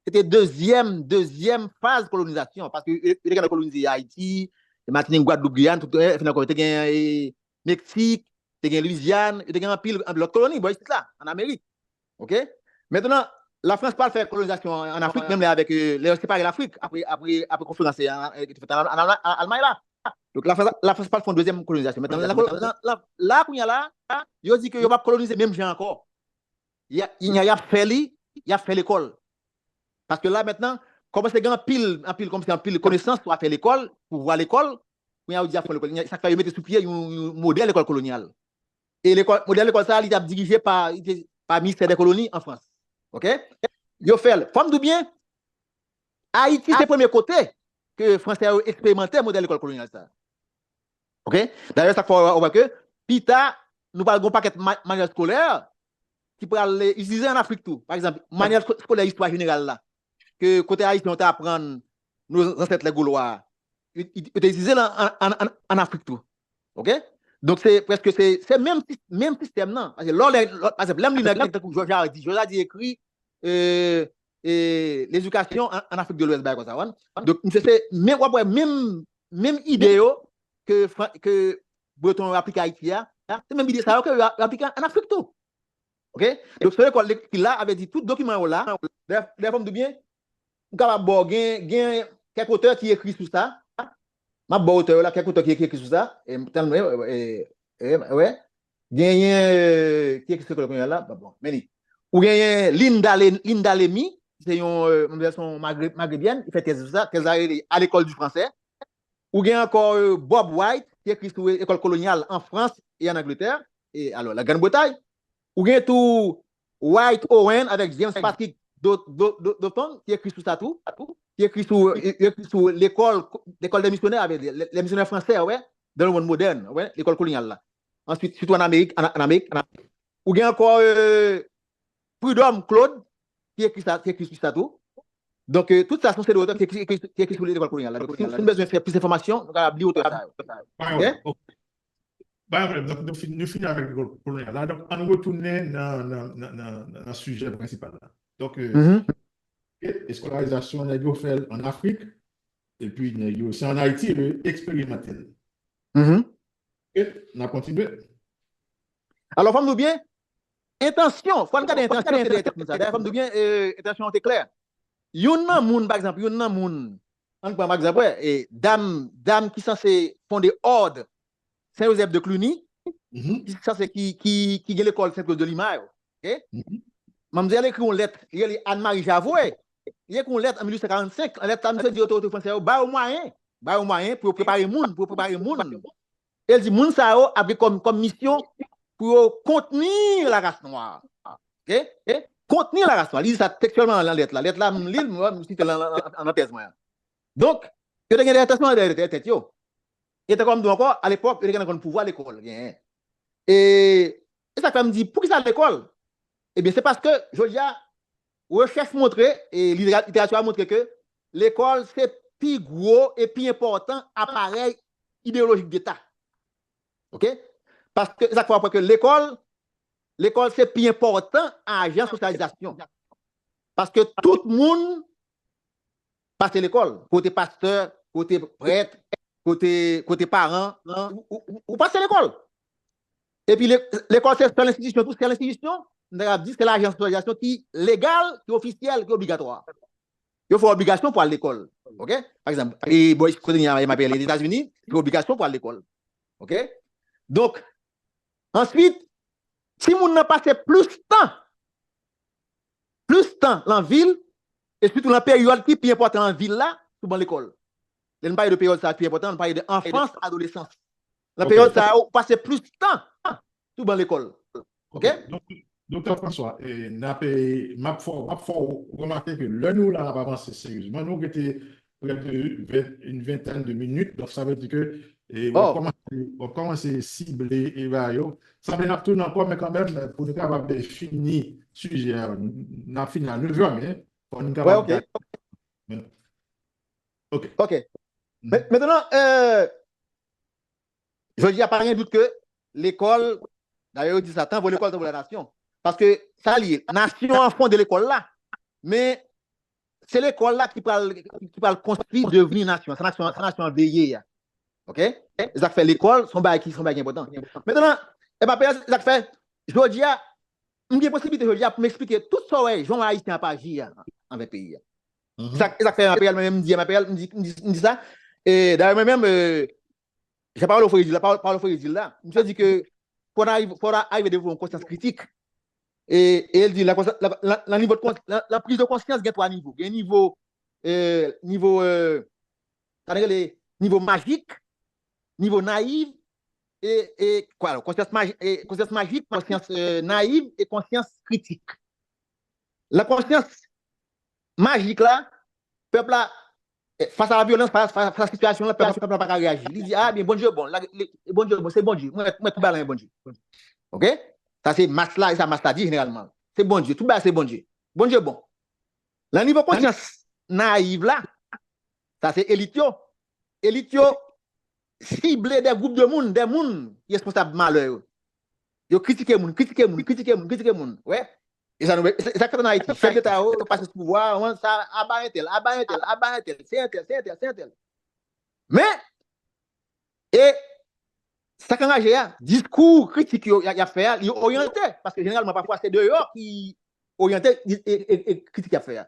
se te dezyèm, dezyèm faz kolonizasyon, paske yo, yo te gentan kolonize Ayiti, Matinik, Gwadloup, Giyàn, tout, eh, fin ankò, yo te gen, eh, Meksik, te gen Lwizyàn, yo te gen anpil, anpil lòt koloni, bò isit la, ann Amerik. Oke? Mentnan, Lafrans pa al fè kolonizasyon an, an Afrik, menm lè avèk, eh, lè yo separe Lafrik, apre, apre, apre konferans, eh, an, eh, ki te fèt an, an, an, an Almay la. Donk, Lafrans, Lafrans pa al fè yon dezyèm kolonizasyon. Mentnan, la, la, la, la, kounye a la, yo di ke yo p ap kolonize menm jan ankò. Y a, y a, y ap fè li, y ap fè lekòl. Paske la, mentnan, kòmanse gen anpil, anpil, kòmanse anpil konesans sou afè lekòl, pouvwa lekòl. Kounye a, yo di ap fè lekòl. Sa k fè yo mete sou pye yon, yon modèl lekòl kolonyal. E lekòl, modèl lekòl sa a, li t ap dirije pa, li te, pa ministè dè koloni an Frans. Oke? Yo fè l. Fò m di w byen, Ayiti se premye kote ke Fransè yo eksperimante modèl lekòl kolonyal sa a. Oke? Dayè, sa k fè w wè ke pita, nou pral gen yon pakèt ma-, manyèl eskolè ki pral, eh, itilize an Afrik tou. Pa egzanp, manyèl sko-, eskolè istwa jeneral la, ke kote Ayisyen yo te aprann nos ancêtres les Gaulois, yo, yo, yo te itilize l an, an, an, an, an Afrik tou. Oke? Donk, se prèske se, se menm, si-, menm sistèm nan. Paske lè w lè, lè, pa egzanp, lè m li nèg, nèg tankou George Hardy, George Hardy ekri, eh, eh, Ledikasyon an, an Afrik de Lwès, bagay konsa, w konprann? Donk, misye se, men w ap wè menm, menm ide yo ke Fran-, ke Breton yo aplike Ayiti a, se menm ide sa yo ke yo a-, yo aplike an Afrik tou. Oke? Donk, se lekòl ki la, avè di tout dokiman yo la. Dayè, dayè, fò m di w byen, m kapab ba w, gen, gen kèk otè ki ekri sou sa. M ap ba w otè yo la, kèk otè ki, ki ekri sou sa. E, tèlman, e, e, e, wè. Genyen, e, ki ekri sou lekòl kolonyal la? Bon, bon, men li. Ou genyen Linda Le-, Linda Lemy, se yon, e, se yon Magre-, Magrebyèn, li fè tèz sou sa, tèz la rele À l'école du français. Ou gen ankò, e, Bob White, ki ekri sou, e, lekòl kolonyal an Frans e an Angletè, e, alò, la Grann Bretay. Ou gen tou White Owen avèk James Patrick Do-, Do-, Do-, Dotton, ki ekri sou sa tou, ki ekri sou, e, ekri sou l'école, l'école des missionnaires, avec les, les missionnaires français, wè, dans le monde moderne, wè, lekòl kolonyal la. Answit, sitou an Amerik, an, an Amerik, an Amerik. Ou gen ankò, e, Prud'homme Claude, ki ekri sa, ki ekri sou sa tou. Donk, e, tout sa se yon seri de otè ki ekri, ki ekri, ki ekri sou lekòl kolonyal la. Donk, si, si nou bezwen fè plis enfòmasyon, nou kapab li otè sa yo. Oke? Oke. Pa gen pwoblèm. Donk, nou fin-, nou fini avèk lekòl kolonyal la. Donk, ann retounen nan, nan, nan, nan, nan, nan sijè prensipal la. Donk, e, e, eskolarizasyon, nèg yo fè l ann Afrik, epi nèg yo, se ann Ayiti, yo eksperimante l. E, n ap kontinye. Alò, fò m di w byen, entansyon, fò n gade entansyon dèyè tèt moun sa. Dayè, fò m di w byen, e, entansyon an te klè. Youn nan moun, pa egzanp, youn nan moun, ann pran, pa egzanp, wè, e, dam, dam ki sanse fonde Òd Sen Jozèf de Cluny, ki sanse ki, ki, ki gen lekòl Sent Kloz de Lima yo. Oke? Manmzèl ekri yon lèt, li rele Anne Marie Javoué. Li ekri yon lèt an mil uit san karannsenk. Nan lèt sa, misye di otorite fransè yo, ba yo mwayen, ba yo mwayen pou yo prepare moun, pou yo prepare moun. E l di moun sa yo ap gen kòm, kòm misyon pou yo kontni laras nwa. Oke? Kontni laras nwa. Li di sa tekstyèlman nan lèt la. Lèt la, m li l, m site l nan, nan, nan tèz mwen an. Donk, yo te gen de entansyon dèyè tèt yo. E tankou m di w ankò, alepòk, yo te gentan konn pouvwa lekòl genyen. E, e sa k fè m di, poukisa lekòl? Ebyen, se paske, jodi a, rechèch montre, e litera-, literati a montre ke lekòl se pi gwo e pi enpòtan aparèy ideyolojik deta. Oke? Paske, e sa k fè w kwè ke lekòl, lekòl se pi enpòtan ajan sosyalizasyon. Paske tout moun pase lekòl, kote pastè, kote prèt, kote, kote paran, ou, ou, ou, ou pase lekòl. Epi le-, lekòl se sèl enstitisyon, tou sèl enstitisyon, m ta kapab di se lajan sosyalizasyon ki legal, ki ofisyèl, ki obligatwa. Yo fè w obligasyon pou al lekòl. Oke? Pa egzanp, e bò isit kote m ye a, m ap pale Etazini, yo fè w obligasyon pou al lekòl. Oke? Donk, answit, timoun nan pase plis tan, plis tan nan vil, e sitou nan peryòd ki pi enpòtan nan vil la, sou ban lekòl. Lè n pale de peryòd sa a ki pi enpòtan, n pale de anfans, adolesans. Nan peryòd sa a, ou pase plis tan sou ban lekòl. Oke? Donk, Doktè François, e, n ap, e, m ap fè w, m ap fè w remake ke lè nou la, n ap avanse seryezman, nou rete prè de ven, une vingtaine de minutes, donk sa vle di ke, e, w ap kòmanse, w ap kòmanse sible, e, bagay yo. Sanble n ap tounen ankò, men kanmenm, pou nou kapab fini sijè a, n ap fini a nevè, men fò nou kapab gade. Oke. Oke. Mentnan, e, jodi a, pa gen dout ke lekòl Dayè, yo di sa, tanvo lekòl, tanvo lanasyon. Paske sa li ye, nasyon an fonde lekòl la. Men se lekòl la ki pral, ki pral konstwi devni nasyon. Sa nasyon, sa nasyon an veye a. Oke? E sa k fè lekòl, se yon bagay ki, se yon bagay ki enpòtan. Mentnan, e pa peyaz, e sa k fè, jodi a, m gen posiblite jodi a pou m eksplike tout sa w wè jan Ayisyen ap aji a anvè peyi a. E sa, e sa k fè M A P L, mwen menm, m di M A P L, m di, m di, m di sa. E dayè, mwen menm, e, jan Paolo Freire di la, Paolo, Paolo Freire di la, misye di ke fò n arive, fò n arive devlope yon konsyans kritik. E, e l di, la, la, la, la nivo de kons-, la, la priz de konsyans gen twa nivo. Gen nivo, e, nivo, e, sa n rele nivo majik, nivo nayiv, e, e, kwa, konsyans maj-, e, konsyans majik, konsyans, e, nayiv e konsyans kritik. Lan konsyans majik la, pèp la, e, fas a la vyolans, fas, fas, fas a sitiyasyon la, pèp, pèp la pa ka reyaji. Li di, a, byen, Bondye bon, la, li, Bondye bon, se Bondye. Mwen, mwen, tout bagay la, Bondye. Oke? Sa se mas la, e sa mas la di jeneralman. Se Bondye, tout bagay se Bondye. Bondye bon. Lan nivo konsyans nayiv la, sa se elit yo. Elit yo sible de gwoup de moun, de moun ki responsab malè yo. Yo kritike moun, kritike moun, kritike moun, kritike moun. Wè? E sa nou, e sa, e sa k fèt an Ayiti. Chèf deta yo, yo pase sou pouvwa, wan, sa, aba entèl, aba entèl, aba entèl, se entèl, se entèl, se entèl. Men, e sa k anraje a, diskou kritik yo y a, y ap fè a, li oryante, paske jeneralman, pafwa, se deyò ki oryante, e, e, e, e kritik y ap fè a.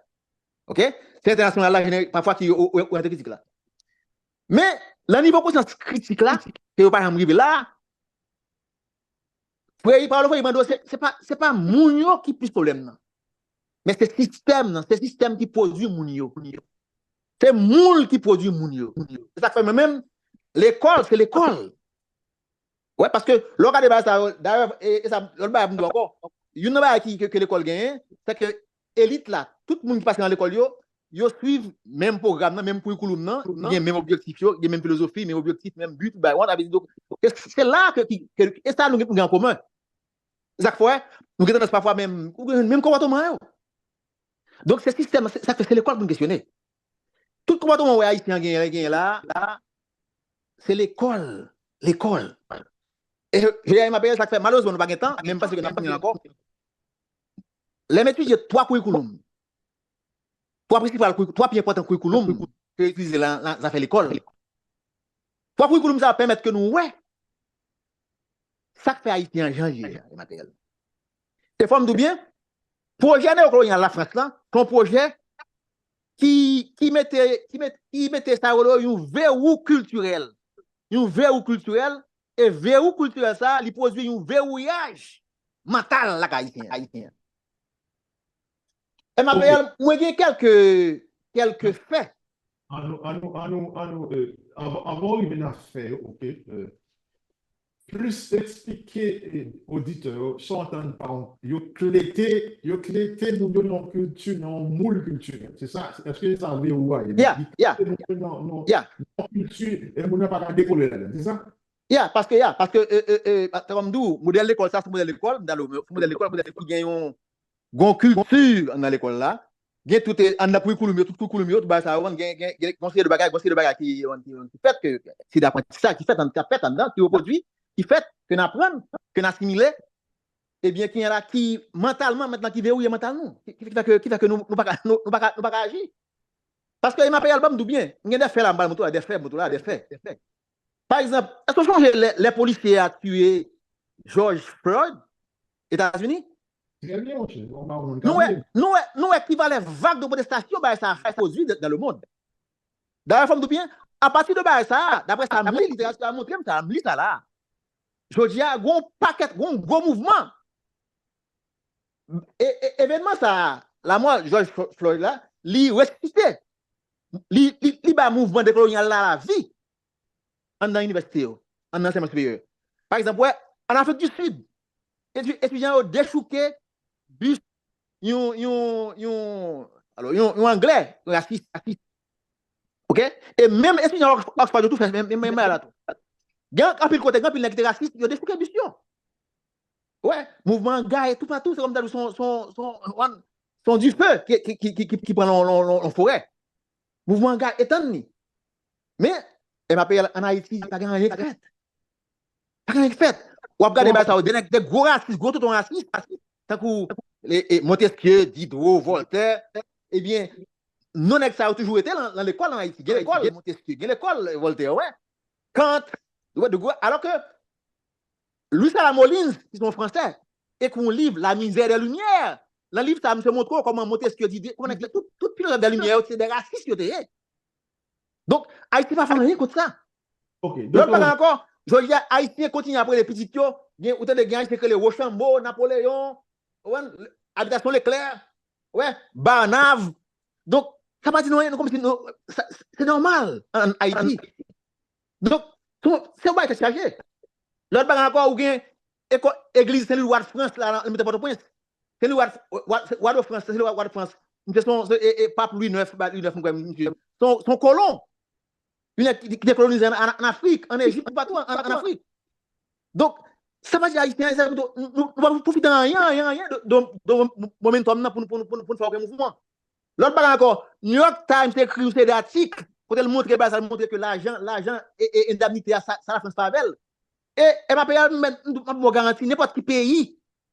Oke? Se entènasyonal la, jener-, pafwa ki o-, o-, oryante kritik la. Men, lan nivo konsyans kritik la, ke yo pa janm rive la, Freire, Paolo Freire mande w, se, se pa, se pa moun yo ki plis pwoblèm nan. Men se sistèm nan, se sistèm ki pwodui moun yo. Se moun ki pwodui moun yo. Se sa k fè mwen menm, lekòl, se lekòl. Wè, paske lè w gade bagay sa yo, dayè, e, e sa, lòt bagay pou m di w ankò, youn nan bagay ki, ke, ke lekòl genyen, se ke elit la, tout moun ki pase nan lekòl yo, yo swiv menm pwogram nan, menm kurikouloum nan, gen menm objektif yo, gen menm filozofi, menm objektif, menm bi, tout bagay. Wè, sa vle di, donk, se, se la ke, ki, ke, e sa nou gen, nou gen an komen. E sa k fè, nou gen tandans pafwa menm, ou gen menm konpòtman yo. Donk, se sistèm, se, sa k fè se lekòl pou n kesyone. Tout konpòtman w wè Ayisyen an genyen, genyen la, la, se lekòl, lekòl. E je, je M A P L, sa k fè, malerezman, nou pa gen tan, men m panse ke n ap fini ankò. Lè m etidye twa kurikouloum, twa prensipal kuri-, twa pi enpòtan kurikouloum ke yo itilize lan, lan zafè lekòl. Twa kurikouloum sa yo pèmèt ke nou wè sa k fè Ayiti an jan l ye a, e materyèl. E fò m di w byen, pwojè neyokolonyal Lafrans lan, se yon pwojè ki, ki mete, ki met-, ki mete sa yo rele yon verrou kiltirèl. Yon verrou kiltirèl, e verrou kiltirèl sa a, li pwodui yon vewouyaj mantal lakay Ayisyen an. M A P L, mwen gen kèlke, kèlke fè. An nou, an nou, an nou, an nou, eh, anvan, anvan w rive nan fè yo, oke, eh, plis eksplike, eh, oditè yo, sa w antann pa yon, yo klete, yo klete moun yo nan yon kilti, nan yon moul kiltirèl. Se sa, èske se sa verrou a ye? Yeah, yeah. Klete moun yo nan, nan, yeah, nan yon kilti, e moun nan pa ka dekole ladan, se sa? Yeah, paske, yeah, paske, eh, eh, eh, tankou m di w, modèl lekòl sa, se modèl lekòl, m ta di w, se modèl lekòl, modèl ki gen yon, gon kilti anndan lekòl la. Gen tout, eh, anndan kurikouloum yo, tout kurikouloum yo, tout bagay sa yo, gen, gen, gen gon seri de bagay, gon seri de bagay ki, ki, ki fèt ke, se de aprantisaj ki fèt, ki ap fèt anndan, ki repwodui, ki fèt, ke n aprann, ke n asimile, ebyen, ki la, ki mantalman, mentnan, ki verrouye mantal nou, ki, ki fè ke, ki fè ke nou, nou pa ka, nou, nou pa ka, nou pa ka aji. Paske, e m ap ban m di w byen, m gen de fè la, m pral montre w la, de fè, montre w la, de fè, de fè. Pa egzanp, èske w sonje lè, lè polisye a tiye George Floyd, Etazini? Trè byen, monchè. Bon, pa moun Nou wè, kare. Nou wè, nou wè ki valè vag de pwotestasyon bagay sa a fè pwodui dan, dan le mond. Dayè, fò m di w byen, apati de bagay sa a, daprè sa m li, literati a montre m sa, m li sa la. Jodi a, gon pakèt, gon gwo mouvman. E, e, evènman sa a, lanmò George Flo-, Floyd la, li resisite. Li, li, li ba mouvman dekolonyal la lavi anndan inivèsite yo, anndan ansèyman siperyè. Pa egzanp, wè, ann Afrik di Sid, eti-, etidyan yo dechouke bis yon, yon, yon, alò, yon, yon Anglè rasis, rasis. Oke? E menm etidyan Ox-, Oxford yo tou fè menm, menm, menm bagay la tou. Gen anpil kote, gen anpil nèg ki te rasis, yo dechouke bis yo. Wè, mouvman an gaye toupatou, se kòm ta di w se yon, se yon, se yon, se yon dife ki, ki, ki, ki, ki pran nan, nan, nan, nan forè. Mouvman an gaye, etann li. Men, M A P L ann Ayiti, pa gen anyen k fèt. Pa gen anyen ki fèt. W ap gade bagay sa yo, de nèg, de gwo rasis, gwo tonton rasis, tankou e, e, Montesquieu, Diderot, Voltaire, ebyen, non nèg sa yo toujou rete nan, nan lekòl an Ayiti. Gen lekòl Montesquieu, gen lekòl Voltaire, wè. Kant, wè, de gwo, alò ke Louis Salamolin, ki se yon Fransè, ekri yon liv, La Misère des Lumières. Nan liv sa, misye montre w kòman Montesquieu, Diderot, kòman nèg, tout, tout filozòf des Lumières yo, se de rasis yo te ye. Donk, Ayiti pa fè anyen kont sa. Ok, Lòt bagay ankò, jodi a, Ayisyen kontinye ap rele pitit yo, gen, ou tande gen Ayisyen ki rele Wochanbo, Napoleyon, ou konprann, Abitasyon Leklè, wè, Barnav. Donk, sa pa di nou anyen, nou kòmsi nou, sa- se nòmal an Ayiti. Donk, se yon- se yon bagay tèt chaje. Lòt bagay ankò, ou gen eko- egliz Sen Lwi Wa de Frans la, nan mete Pòtoprens. Sen Lwi Wa, Wa, Wa de Frans, Sen Lwi Wa de Frans. Misye se yon, se, e, e, Pap Lwi nèf, ba, Lwi nèf, mwen kwè, misye. Se yon- se yon kolon. Yon nèg ki, ki te kolonize an, an, an Afrik, an Ejip, toupatou an, an, an Afrik. Donk, sa pa di Ayisyen, sa, nou, nou, nou pa pwofite anyen, anyen, anyen de, de, de momentum nan pou nou, pou nou, pou nou, pou nou fè okenn mouvman. Lòt bagay ankò, New York Times ekri yon seri de atik, kote l montre, bagay sa, l montre ke lajan, lajan e, e endemnite a, sa, sa Lafrans fè avè l. E M A P L, m, m, m ap ba w garanti, nenpòt ki peyi,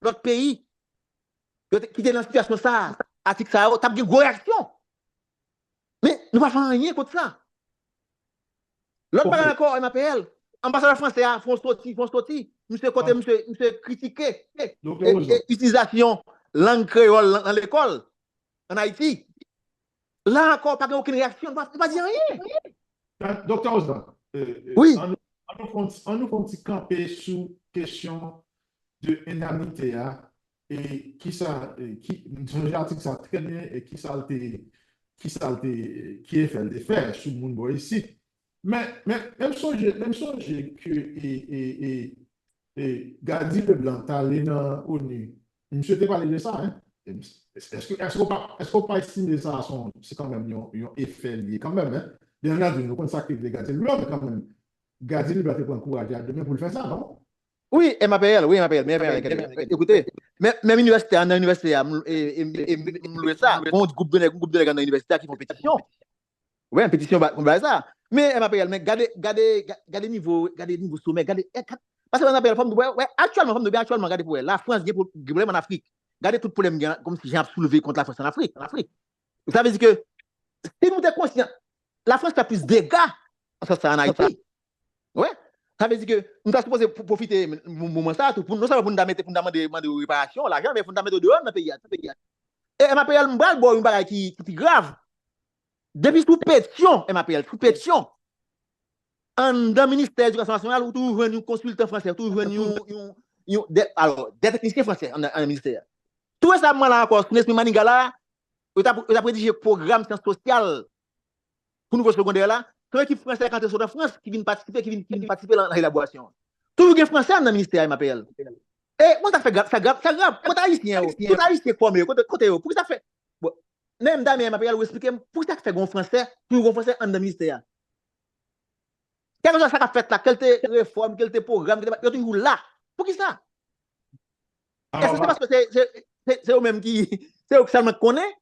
lòt peyi, yo te, ki te nan sitiyasyon sa, atik sa yo, t ap gen gwo reyaksyon. Men, nou pa fè anyen kont sa. Lòt bagay ankò, M A P L, anbasadè fransè a, fè yon soti, fè yon soti. Misye kote, misye, misye kritike e, e, itilizasyon lang kreyòl nan, nan lekòl, an Ayiti. La ankò, pa gen okenn reyaksyon, nou pa, nou pa di anyen. Doktè Osdan, Wi. An nou, an nou fè yon ti- an nou fè yon ti kanpe sou kesyon de endemnite a, e kisa, e ki, m sonje atik sa trè byen, e kisa l te, kisa l te, ki efè l te fè sou moun bò isit. Men, men, men m sonje, men m sonje ke, e, e, e, e Gady Leblanc t ale nan onu. Misye te pale de sa, en. Èske, èske w pa, èske w pa estime sa se yon, se kanmenm yon, yon efè l ye kanmenm, en? Byen antandi, nou konn sa k rive Gady Leblanc, men kanmenm, Gady Leblanc te pran kouraj la demen pou l fè sa, non? Wi, M A P L, wi, M A P L, men, men, men, ekoute, men, menm inivèsite a, nan inivèsite a, m, e, e, e, m lwe sa, gon gwoup de nèg, gon gwoup de nèg nan inivèsite a ki fè yon petisyon. Wi, yon petisyon ba, kont bagay sa. Men M A P L, men gade, gade, ga- gade nivo, gade nivo somè, gade, e, ka- paske M A P L, fò m di, wè, wè, aktyèlman, fò m di, byen aktyèlman, gade pou wè, Lafrans gen pwo- gen pwoblèm an Afrik. Gade tout pwoblèm gen, kòmsi jan ap soulve kont Lafrans an Afrik, an Afrik. Sa vle di ke, si nou te konsyan, Lafrans fè plis dega an sans sa an Ayiti. Wi. Sa vle di ke nou ta sipoze pwo- pwofite mo- moman sa a tou, pou, non sèlman pou nou ta mete, pou nou ta mande, mande yo reparasyon, lajan, men pou nou ta mete yo deyò nan peyi a, nan peyi a. E M A P L, m pral ba w yon bagay ki, ki pi grav. Depi sou Petyon, M A P L, sou Petyon, anndan ministè edikasyon nasyonal, ou toujou jwenn yon konsiltan fransè, ou toujou jwenn yon, yon, yon, de, alò, de teknisyen fransè anndan, anndan ministè a. Tou resaman la ankò, sou Nesmy Manigat la, yo t ap, yo t ap redije pwogram syans sosyal pou nivo segondè la, se yon ekip fransè k antre sot an Frans ki vin patisipe, ki vin, ki vin patisipe nan, nan elaborasyon an. Toujou gen fransè anndan ministè a, M A P L. E, bon, sa fè grav, sa grav, sa grav. Kot ayisyen yo, kot ayisyen k fòme yo, kote, kote yo, poukisa k fè, bon, menm Damien M A P L, ou eksplike m, poukisa k fè gon fransè, toujou gon fransè anndan ministè a? Kèlkeswa sa k ap fèt la, kèlte refòm, kèlte pwogram, kèlte, yo toujou la. Poukisa? Èske se paske se, se, se, se yo menm ki, se yo sèlman k konnen?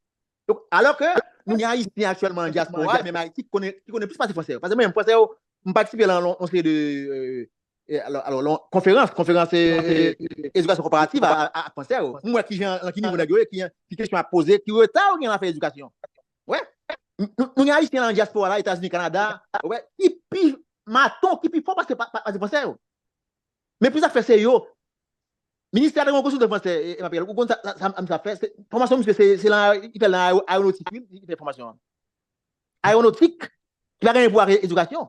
Donk, alò ke nou gen ayisyen aktyèlman nan dyaspora, menm Ayiti, ki konnen, ki konnen plis pase fransè yo. Paske mwen menm, fransè yo, m patisipe lan yon, yon seri de, e, e, alò, alò, lan yon konferans, konferans, e, e, edikasyon konparativ a, a, a fransè yo. M wè kijan, lan ki nivo nèg yo ye, ki, ki kesyon ap poze, ki reta yo gen lan afè edikasyon. Wè. Nou, nou, nou gen ayisyen lan dyaspora la, Etazini, Kanada, wè, ki pi maton, ki pi fò pase, pa- pa- pase fransè yo. Men pou sa k fè se yo, ministè a te gen yon konsiltan fransè, e, e, M A P L, ou konn sa, sa, sa, sa fè, se, fòmasyon misye, se, se lan, li fè lan ayo- ayonotik, wi, li fè fòmasyon an. Ayonotik, ki pa gen pou wè ak edikasyon.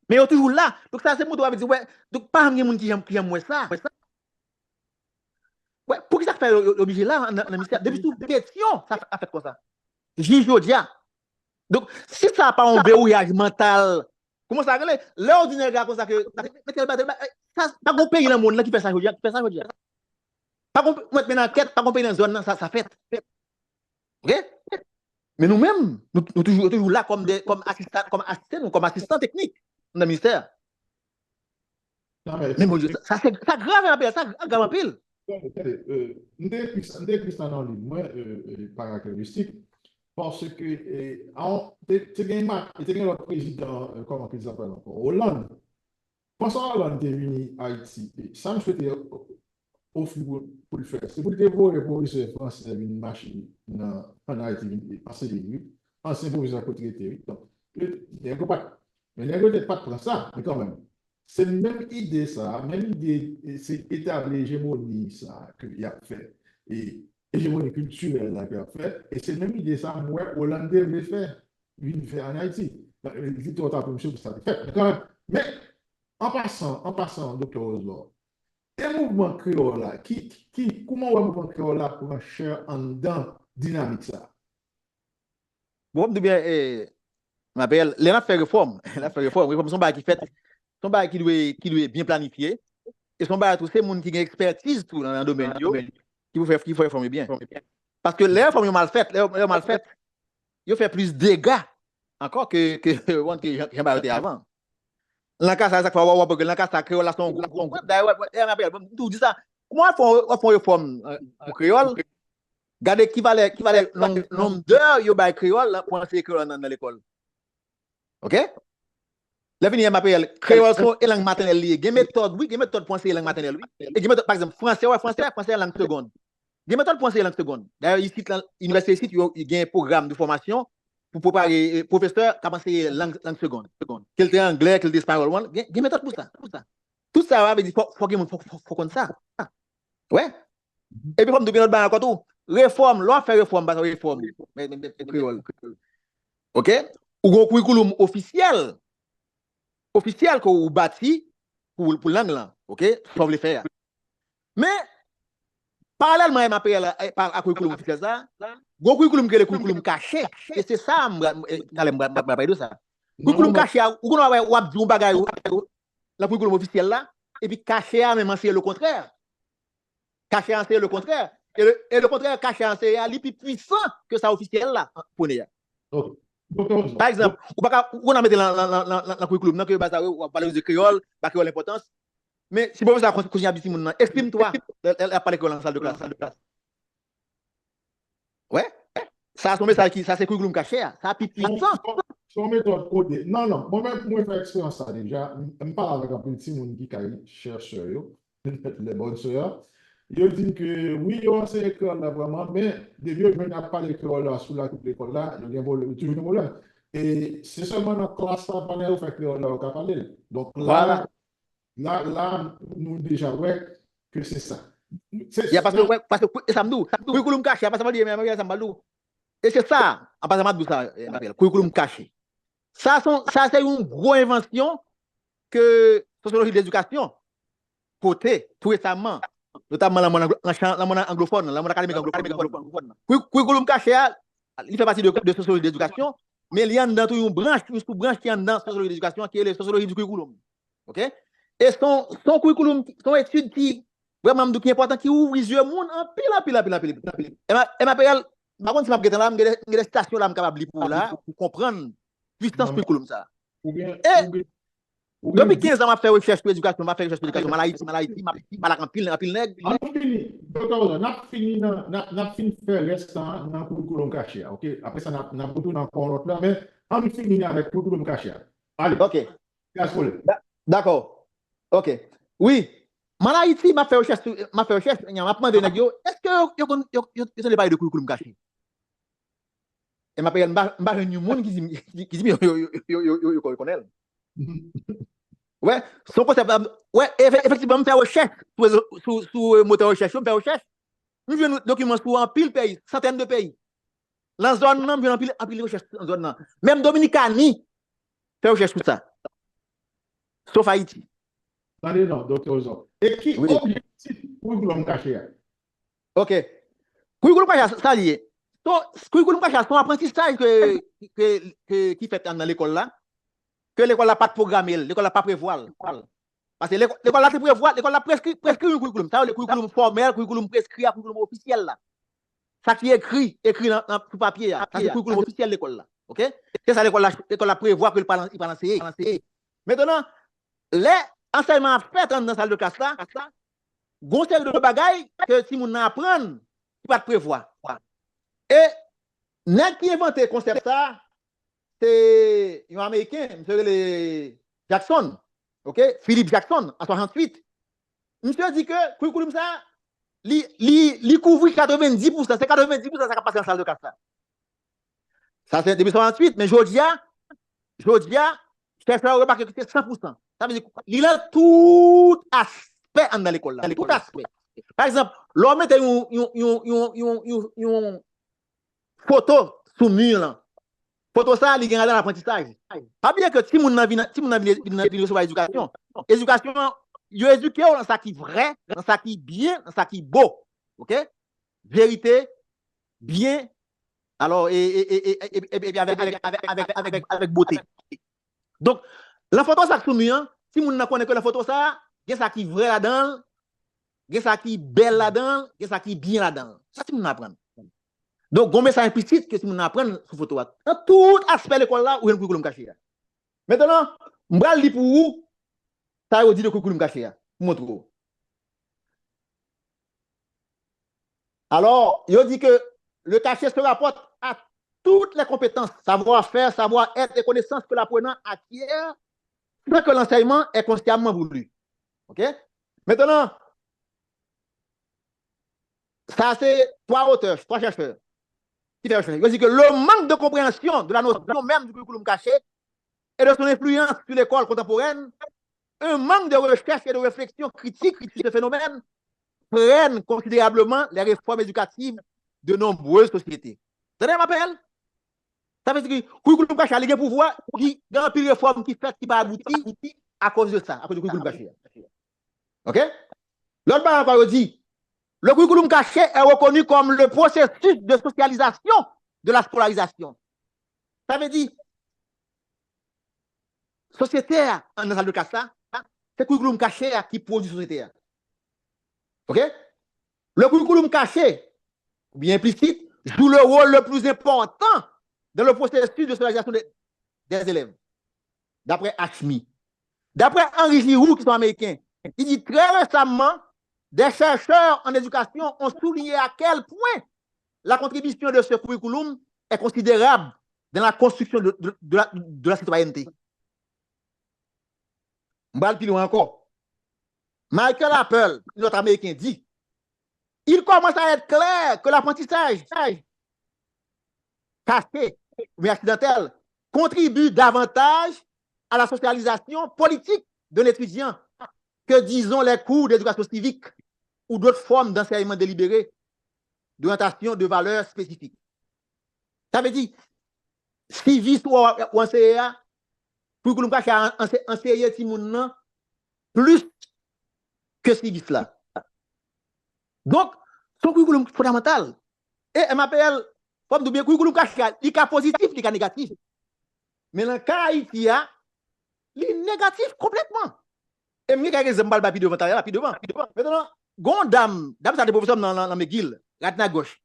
Men yo toujou la. Donk sa se montre w ap di, wè, donk pa janm gen moun ki janm, ki janm wè sa. Wè, poukisa k fè yo, yo, yo oblije la, nan, nan ministè, depi sou Petyon, sa fè, sa fèt konsa. Jis jodi a. Donk, si sa pa yon vewouyaj mantal, kòman sa rele? Lè yo di nèg la konsa ke, mete l ba, mete l ba, e, sa, pa gon peyi nan mond lan ki fè sa jodi a, ki fè sa jodi a. Pa gon, ou mèt mennen ankèt, pa gon peyi nan zòn nan, sa, sa fèt. Oke? Men nou menm, nou, nou toujou, nou toujou la kòm de, kòm asistan, kòm asistan, nou, kòm asistan teknik nan ministè a. Men Bondye, sa, sa, se, sa grav anpil, sa grav anpil. Tande, tande, e, m te ekri sa, m te ekri sa nan liv mwen, e, e, Parakarakteristik, paske, e, an, te, te gen ma- te gen lòt prezidan, e, kòman ki sa fè ankò? Hollande. François Hollande te vini Ayiti, e sa m swete ofri pou, pou l fè, se pou l te voye pwofesè fransè vin mache nan, ann Ayiti, vin ansenye li, wi. Ansyen pwofesè k rete, wi. Donk, nèg yo pa t, men nèg yo te pa t pran sa, men kanmenm. Se menm ide sa, menm ide, e, se etabli ejemoni sa ke y ap fè. E ejemoni kiltirèl la ke y ap fè, e se menm ide sa m wè Hollande vle fè, vin fè ann Ayiti. Li twò ta pou misye pou sa te fèt. Men kanmenm, men an pasan, an pasan, Doktè Roselord, e mouvman kreyòl la, ki, ki, kouman w wè mouvman kreyòl la pran chè anndan dinamik sa? Bon, m di byen, e, m ap, lè n ap fè refòm, lè n ap fè refòm, refòm se yon bagay ki fèt, se yon bagay ki dwe, ki dwe byen planifye, e se yon bagay tou, se moun ki gen ekspètiz tou nan, nan domèn yo, ki pou fè, ki fè refòm yo byen. Paske lè refòm yo mal fèt, lè, lè yo mal fèt, yo fè plis dega ankò ke, ke, ke jan, jan bagay yo te avan. Nan ka sa, sa k fè w ap wè ke nan ka sa, kreyòl la se yon gwo, gwo, gwo. Dayè, w ap, w ap, w ap, m toujou di sa. Kouman w ap fè yon, w ap fè yon refòm, euh, pou kreyòl? Gade ki valè, ki valè nonm, nonm dè yo bay kreyòl la pou anseye kreyòl nan, nan lekòl. Oke? Lè fini, M A P L, kreyòl se yon lang matènèl li ye. Gen metòd, wi, gen metòd pou anseye lang matènèl, wi. E gen metòd, pa egzanp, fransè, wè, fransè, fransè se yon lang segonn. Gen metòd pou anseye lang segonn. Dayè, isit, lan, inivèsite isit, yo, yo gen pwogram de fòmasyon pou prepare, eh, pwofesè k ap anseye lang, lang segonn. Ke l te anglè, ke l te espayòl, gen, gen metòd pou sa, pou sa. Tout sa, sa vle di, fò, fò gen moun, fò, fò, fò konn sa. Wè. Epi fò m tou gen lòt bagay ankò tou. Refòm, lè w ap fè refòm, pa sa refòm. Men, men, men, kreyòl. Oke? Ou gen yon curriculum ofisyèl. Ofisyèl ke ou bati pou, pou lang lan. Oke? Sa w vle fè a. Men, paralèlman M A P L a, eh, pa, a curriculum ofisyèl sa, gon curriculum ki rele curriculum kache. E se sa, m, m, eh, talè m, m, m, m pale de sa. Curriculum kache a, ou konn wè, w ap di yon bagay, ou, nan curriculum ofisyèl la, epi kache a menm anseye lekontrè. Kache a anseye lekontrè. E le, e lekontrè, kache a anseye a, li pi pwisan ke sa ofisyèl la pwone a. Pa egzanp, ou pa ka, ou konn mete nan, nan, nan, nan, nan curriculum nan ke bagay sa, w ap valorize kreyòl, ba kreyòl enpòtans. Men si pwofesè a kontinye ap di timoun nan, exprime-toi, lè, lè, lè l ap pale kreyòl nan sal de klas. Wè? Sa se yon mesaj ki, sa se curriculum kache a. Sa pi pwisan. Se yon, se yon metòd kode. Non, non. Mwen menm, mwen fè eksperyans sa deja. M, m pale avèk anpil timoun ki kay chèchè yo, les bonnes sœurs. Yo di m ke, wi, yo anseye kreyòl la vrèman, men depi yo jwenn ap pale kreyòl la sou lakou lekòl la, yo gen pwoblèm, yo toujou gen pwoblèm. E se sèlman nan klas la, pandan yo fè kreyòl la, yo ka pale l. Donk, la, la, la, nou deja wè ke se sa. Se, ya, paske, wè, paske, e sa m di w, curriculum kache, apa sa m di w, men, men, sa m di w. E se sa, apa sa m di w sa, eh, M A P L, curriculum kache. Sa se yon, sa se yon gwo envansyon ke sosyoloji de ledikasyon pote tou resaman, notamman nan mond anglo-, nan chan, nan mond anglofòn, nan mond akademik anglofòn. Curriculum kache a, li fè pati de, de sosyoloji de ledikasyon, men li anndan tou yon branch, yon soubranch ki anndan sosyoloji de ledikasyon, ki rele sosyoloji du curriculum. Oke? E se yon, se yon curriculum, se yon etid ki vrèman, m di w, ki enpòtan, ki ouvri zye moun anpil, anpil, anpil, anpil. M A P L, m pa konn si m ap gentan la, m gen de, m gen de sitasyon la m kapab li pou w la, pou w konprann pwisans curriculum sa. E depi kenz an, m ap fè rechèch sou edikasyon, m ap fè rechèch sou edikasyon. M al Ayiti, m al Ayiti, m ap, m al ak anpil, anpil nèg. An nou fini, Doktè Roselord, n ap fini nan, n ap, n ap fin fè rès sa nan curriculum kache a, oke? Apre sa, n ap, n ap retounen ankò yon lòt lè, men an nou fini avèk curriculum kache a. Ale. Oke. Dakò. Oke. Wi. M al Ayiti, m ap fè rechèch, m ap fè rechèch, m ap mande nèg yo, èske yo, yo konn, yo, yo, yo tande pale de curriculum kache? E m ap, m pa, m pa jwenn yon moun ki di m, ki, ki di m yo, yo, yo konnen l. Wè, se yon konsèp, wè, efektivman, m fè rechèch sou, sou, sou motè rechèch yo, m fè rechèch. M jwenn dokiman sou anpil peyi, santèn de peyi. Nan zòn nan, m jwenn anpil, anpil rechèch nan zòn nan. Menm Dominikani fè rechèch sou sa. Sof Ayiti. Tande non, Doktè Ozò. E ki objektif curriculum kache a? Oke. Curriculum kache a, sa li ye. Curriculum kache a, se yon aprantisaj ke, ke, ke, ki fèt anndan lekòl la, ke lekòl la pa t pwograme l, lekòl la pa prevwa l. Paske lekòl la te prevwa, lekòl la preskri, preskri yon curriculum. Sa yo rele curriculum fòmèl, curriculum preskri a, curriculum ofisyèl la. Sa ki ekri, ekri nan, nan, sou papye a. Sa se curriculum ofisyèl lekòl la. Oke? Se sa lekòl la, lekòl la prevwa ke li pral anseye. Mentnan, lè ansèyman ap fèt anndan sal de klas la, gon seri de bagay ke timoun nan aprann ki pa t prevwa. E nèg ki envante konsèp sa, se yon Ameriken, misye rele Jackson. ok, Philip Jackson, an swasanntuit, misye di ke curriculum sa, li, li, li kouvri katrevenndis pousan, se katrevenndis pousan sa k ap pase nan sal de klas la. Sa se depi swasanntuit, men jodi a, jodi a, chèchè yo remake ke se san pousan. Sa vle di, li nan tout aspè anndan lekòl la. Tout aspè. Pa egzanp, lè w mete yon, yon, yon, yon, yon, yon, yon foto sou mi lan, foto sa a, li gen ladan aprantisaj. Pa bliye ke timoun nan vin, timoun nan vin, vin, vin resevwa edikasyon. Edikasyon an, yo edike w nan sa ki vrè, nan sa ki byen, nan sa ki bo. Ok? Verite, byen, alò, e, e, e, e, e, e, epi avèk, avèk, avèk, avèk, avèk, avèk bote. Donk, lan foto sa k sou mi an, timoun nan konnen ke lan foto sa a, gen sa ki vrè ladan l, gen sa ki bèl ladan l, gen sa ki byen ladan l. Sa timoun nan aprann. Donk, gon mesaj enplisit ke timoun nan aprann sou foto a. Nan tout aspè lekòl la, ou jwenn curriculum caché a. Mentnan, m pral li pou ou sa yo di de curriculum caché a. M montre w. Alors, yo di que le cachet se rapporte à toutes les compétences, savoir-faire, savoir-être et connaissances que l'apprenant acquiert sans que l'enseignement ait consciemment voulu. Ok? Maintenant, ça c'est trois auteurs, trois chercheurs qui font recherche. Yo di que le manque de compréhension de la notion même du curriculum caché et de son influence sur l'école contemporaine, un manque de recherche et de réflexion critique sur ce phénomène freine considérablement les réformes éducatives de nombreuses sociétés. Tande m apèl? Sa vle di ki curriculum caché a, li gen pouvwa, li gen anpil refòm ki fèt ki pa abouti akoz de sa, akoz de curriculum caché a. Ok? Lòt bagay ankò, yo di, le curriculum caché est reconnu comme le processus de socialisation de la scolarisation. Sa vle di, sosyete a, anndan sal de klas la, se curriculum caché a ki pwodui sosyete a. Ok? Le curriculum caché, ou bien implicite, joue le rôle le plus important dans le processus de scolarisation des, des élèves, d'après Ashmi. D'après Henri Giroux, qui sont américains, il dit très récemment, des chercheurs en éducation ont souligné à quel point la contribution de ce curriculum est considérable dans la construction de, de, de la, de la citoyenneté. M pral pi lwen ankò. Michael Apple, un autre Américain, dit, il commence à être clair que l'apprentissage caché ou bien accidentel contribue davantage à la socialisation politique d'un étudiant que, disons, les cours d'éducation civique ou d'autres formes d'enseignement délibéré, d'orientation de valeurs spécifiques. Sa vle di, sivis ou, ou anseye a, curriculum caché a anse-, anseye timoun nan plis ke sivis la. Donk, se yon curriculum fondamantal. E M A P L, fò m di w byen, curriculum caché a, li ka pozitif, li ka negatif. Men nan ka Ayiti a, li negatif konplètman. E m gen kèk egzanp m pral bay pi devan talè la, pi devan. Mentnan, gon dam, dam sa te pwofesè m nan, nan, nan McGill, Radna Ghosh.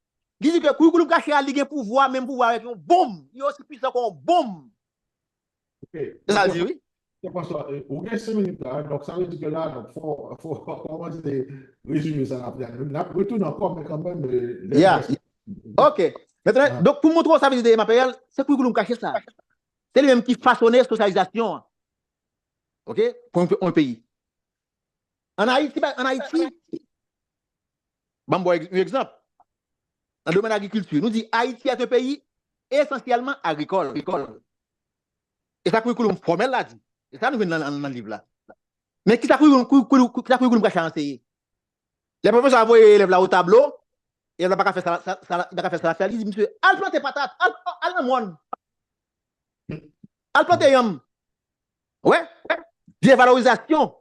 Li di ke curriculum caché a, li gen pouvwa, menm pouvwa avèk yon bonm. Li osi pwisan ke yon bonm. Se sa l di, wi. Ou gen senk minit la, donk sa vle di ke la, donk fò, fò, fò kòmanse rezime sa n ap fè. N ap retounen ankò, men kanmenm, euh, lè... Yeah. Ok. Mentnan, donk, pou montre w sa vle di M A P L, se curriculum caché sa. Se li menm ki fasone sosyalizasyon an. Ok? Pou yon, yon peyi. An Ayiti, ba, an Ayiti, ban m ba w yon egzanp. Nan domèn agrikilti, nou di Haïti est un pays essentiellement agricole. E sa curriculum fòmèl la di. E sa nou jwenn nan, nan, nan liv la. Men kisa curriculum, curriculum, kisa curriculum caché a anseye? Lè pwofesè a voye elèv la o tablo, elèv la pa ka fè sa, sa, sa, li pa ka fè sa l ap fè, li di, "Misye, al plante patat, al, al nan mòn. Al plante yanm." Wè? Devalorizasyon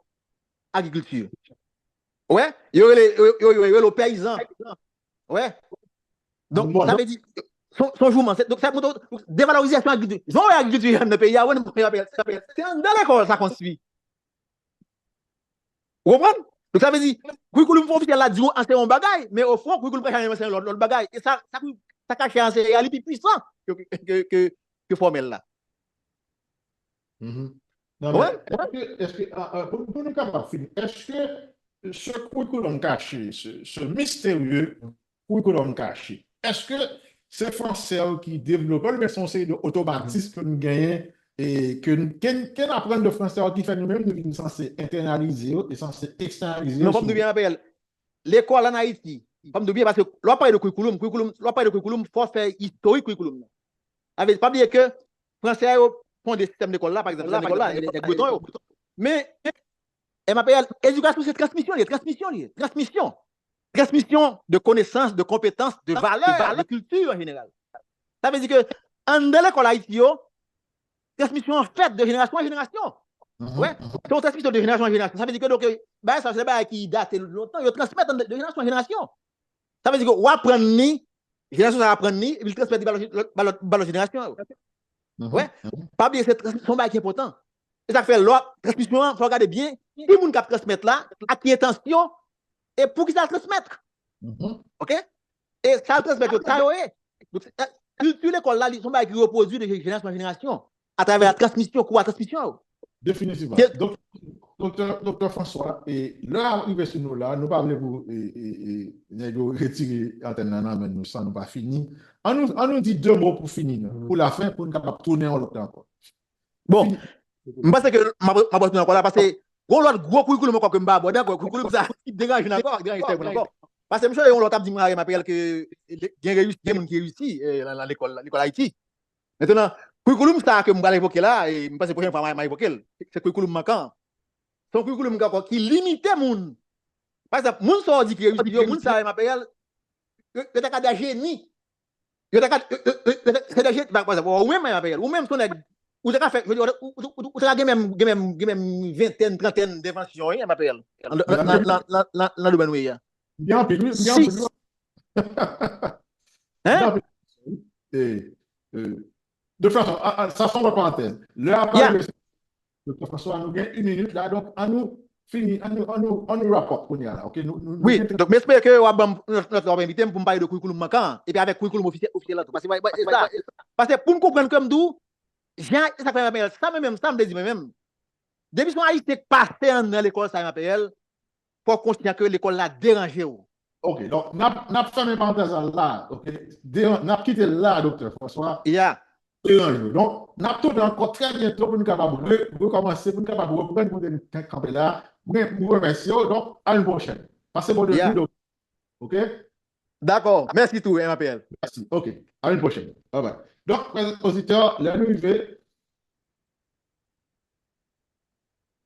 agrikilti. Wè? Yo rele, yo, yo, yo rele w peyizan. Wè? Donk, sa vle di, se yon, se yon jouman. Se, donk, sa montre w, devalorizasyon agrikilti. Jan w wè agrikilti nan peyi a, wè, se anndan lekòl sa konstwi. Ou konprann? Donk, sa vle di, curriculum ofisyèl la di w anseye yon bagay, men ofon, curriculum caché a anseye lòt, lòt bagay. E sa, sa, sa caché a anseye a, li pi pwisan ke, ke, ke, ke fòmèl la. Mhm. Non, men, wè, èske, èske, ah, ah, pou, pou nou kapab fini, èske ce curriculum caché, ce, ce mystérieux curriculum caché, èske se fransè yo ki devlope l, oubyen se yon seri de otomatis ke nou genyen e ke n, ke n, ke n aprann de fransè yo ki fè nou menm nou vin sanse entènalize yo e sanse ekstènalize yo Non, fò m di w byen, Raphaël, lekòl ann Ayiti, fò m di w byen, paske lè w ap pale de curriculum, curriculum, lè w ap pale de curriculum, fò w fè istorik curriculum nan. Sa vle di, pa bliye ke fransè yo fonde sistèm lekòl la, pa egzanp, sistèm lekòl la, nèg Breton yo. Men, M A P L, edikasyon se transmisyon li ye, transmisyon li ye, transmisyon. Transmisyon de konesans, de konpetans, de valè, de kilti an jeneral. Sa vle di ke anndan lekòl Ayiti yo, transmisyon an fèt de jenerasyon an jenerasyon. Wè, se yon transmisyon de jenerasyon an jenerasyon. Sa vle di ke donk, bagay sa se bagay ki date lontan, yo transmèt de jenerasyon an jenerasyon. Sa vle di ke w aprann li, jenerasyon sa aprann li, epi l transmèt li ba lòt, ba lòt, ba lòt jenerasyon yo. Wè, pa bliye se transmisyon bagay ki enpòtan. E sa k fè lè w ap transmisyon an, fò w gade byen ki moun k ap transmèt la, ak ki entansyon, e pou ki sa l transmèt. Oke? E sa l transmèt yo, sa yo ye. Kilti lekòl la, li se yon bagay ki repwodui de jenerasyon an jenerasyon atravè la transmisyon, kou a transmisyon yo. Definitivman. Doktè François, e lè a rive sou nou la, nou pa vle pou nèg yo retire antèn nan nan men nou san nou pa fini. An nou di de mo pou fini, pou lafen, pou n kapab tounen yon lòt ankò. Bon, m panse ke m ap retounen ankò la, paske gon lòt gwo curriculum ankò ke m pa abòde ankò, curriculum sa ki deranje m ankò, ki deranje tèt mwen ankò. Paske m sonje yon lòt ap di mwen M A P L ke gen reyisi, gen moun ki reyisi nan lekòl, lekòl Ayiti. Mentnan, curriculum sa ke m pral evoke la, e m panse pwochen fwa m a evoke l, se curriculum mankan an. Se yon curriculum ankò ki limite moun. Pa egzanp, moun sa w di ki reyisi yo, moun sa M A P L, yo ta ka de jeni. Yo ta ka, se de jeni, pa egzanp, ou menm M A P L, ou menm se yon nèg, ou ta ka fè, ou ta ka gen menm, gen menm, gen menm ventèn, trantèn de envansyon, wi, M A P L. Nan domèn ou ye a. Gen anpil, wi, gen anpil. Hein? De fason, sa son lòt parantèz. Lè a pale, Doktè François, nou gen yon minit la, donk an nou fini, an nou, an nou, an nou wrap up kounye a la, oke? Nou, nou, nou Wi, gen donk m espere ke w ap ban m, w ap envite m pou m pale de curriculum mankan an, epi avèk curriculum ofisyèl, ofisyèl la tou. Paske, paske pou n konprann ke m di w, jan, e sa k fè M A P L, sa mwen menm, sa m vle di mwen menm. Depi se yon Ayisyen k pase anndan lekòl sa M A P L, fò w konsyan ke lekòl la deranje w. Ok, donk n ap, n ap fèmen parantèz la la, ok? Deran-, n ap kite l la, Doktè François. Ya. Deranj ou. Donk, n ap tounen ankò trè byento pou n kapab re-, rekòmanse, pou n kapab reprann kote n te kanpe la. Mwen, mwen remèsye w. Donk, a yon pwochèn. Pase bon de Ya. Doktè. Ok? Dakò. Mèsi tou, M A P L. Mèsi. Ok. A yon pwochèn. Bye bye. Donk, frè oditè, lè nou rive,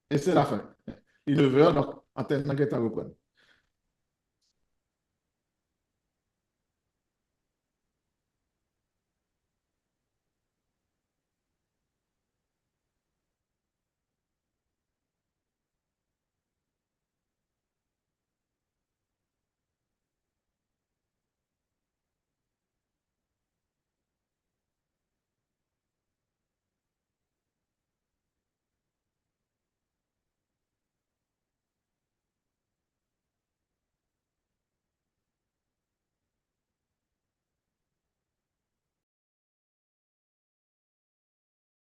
e se lafen. Li nevè, donk, antèn nan gentan reprann.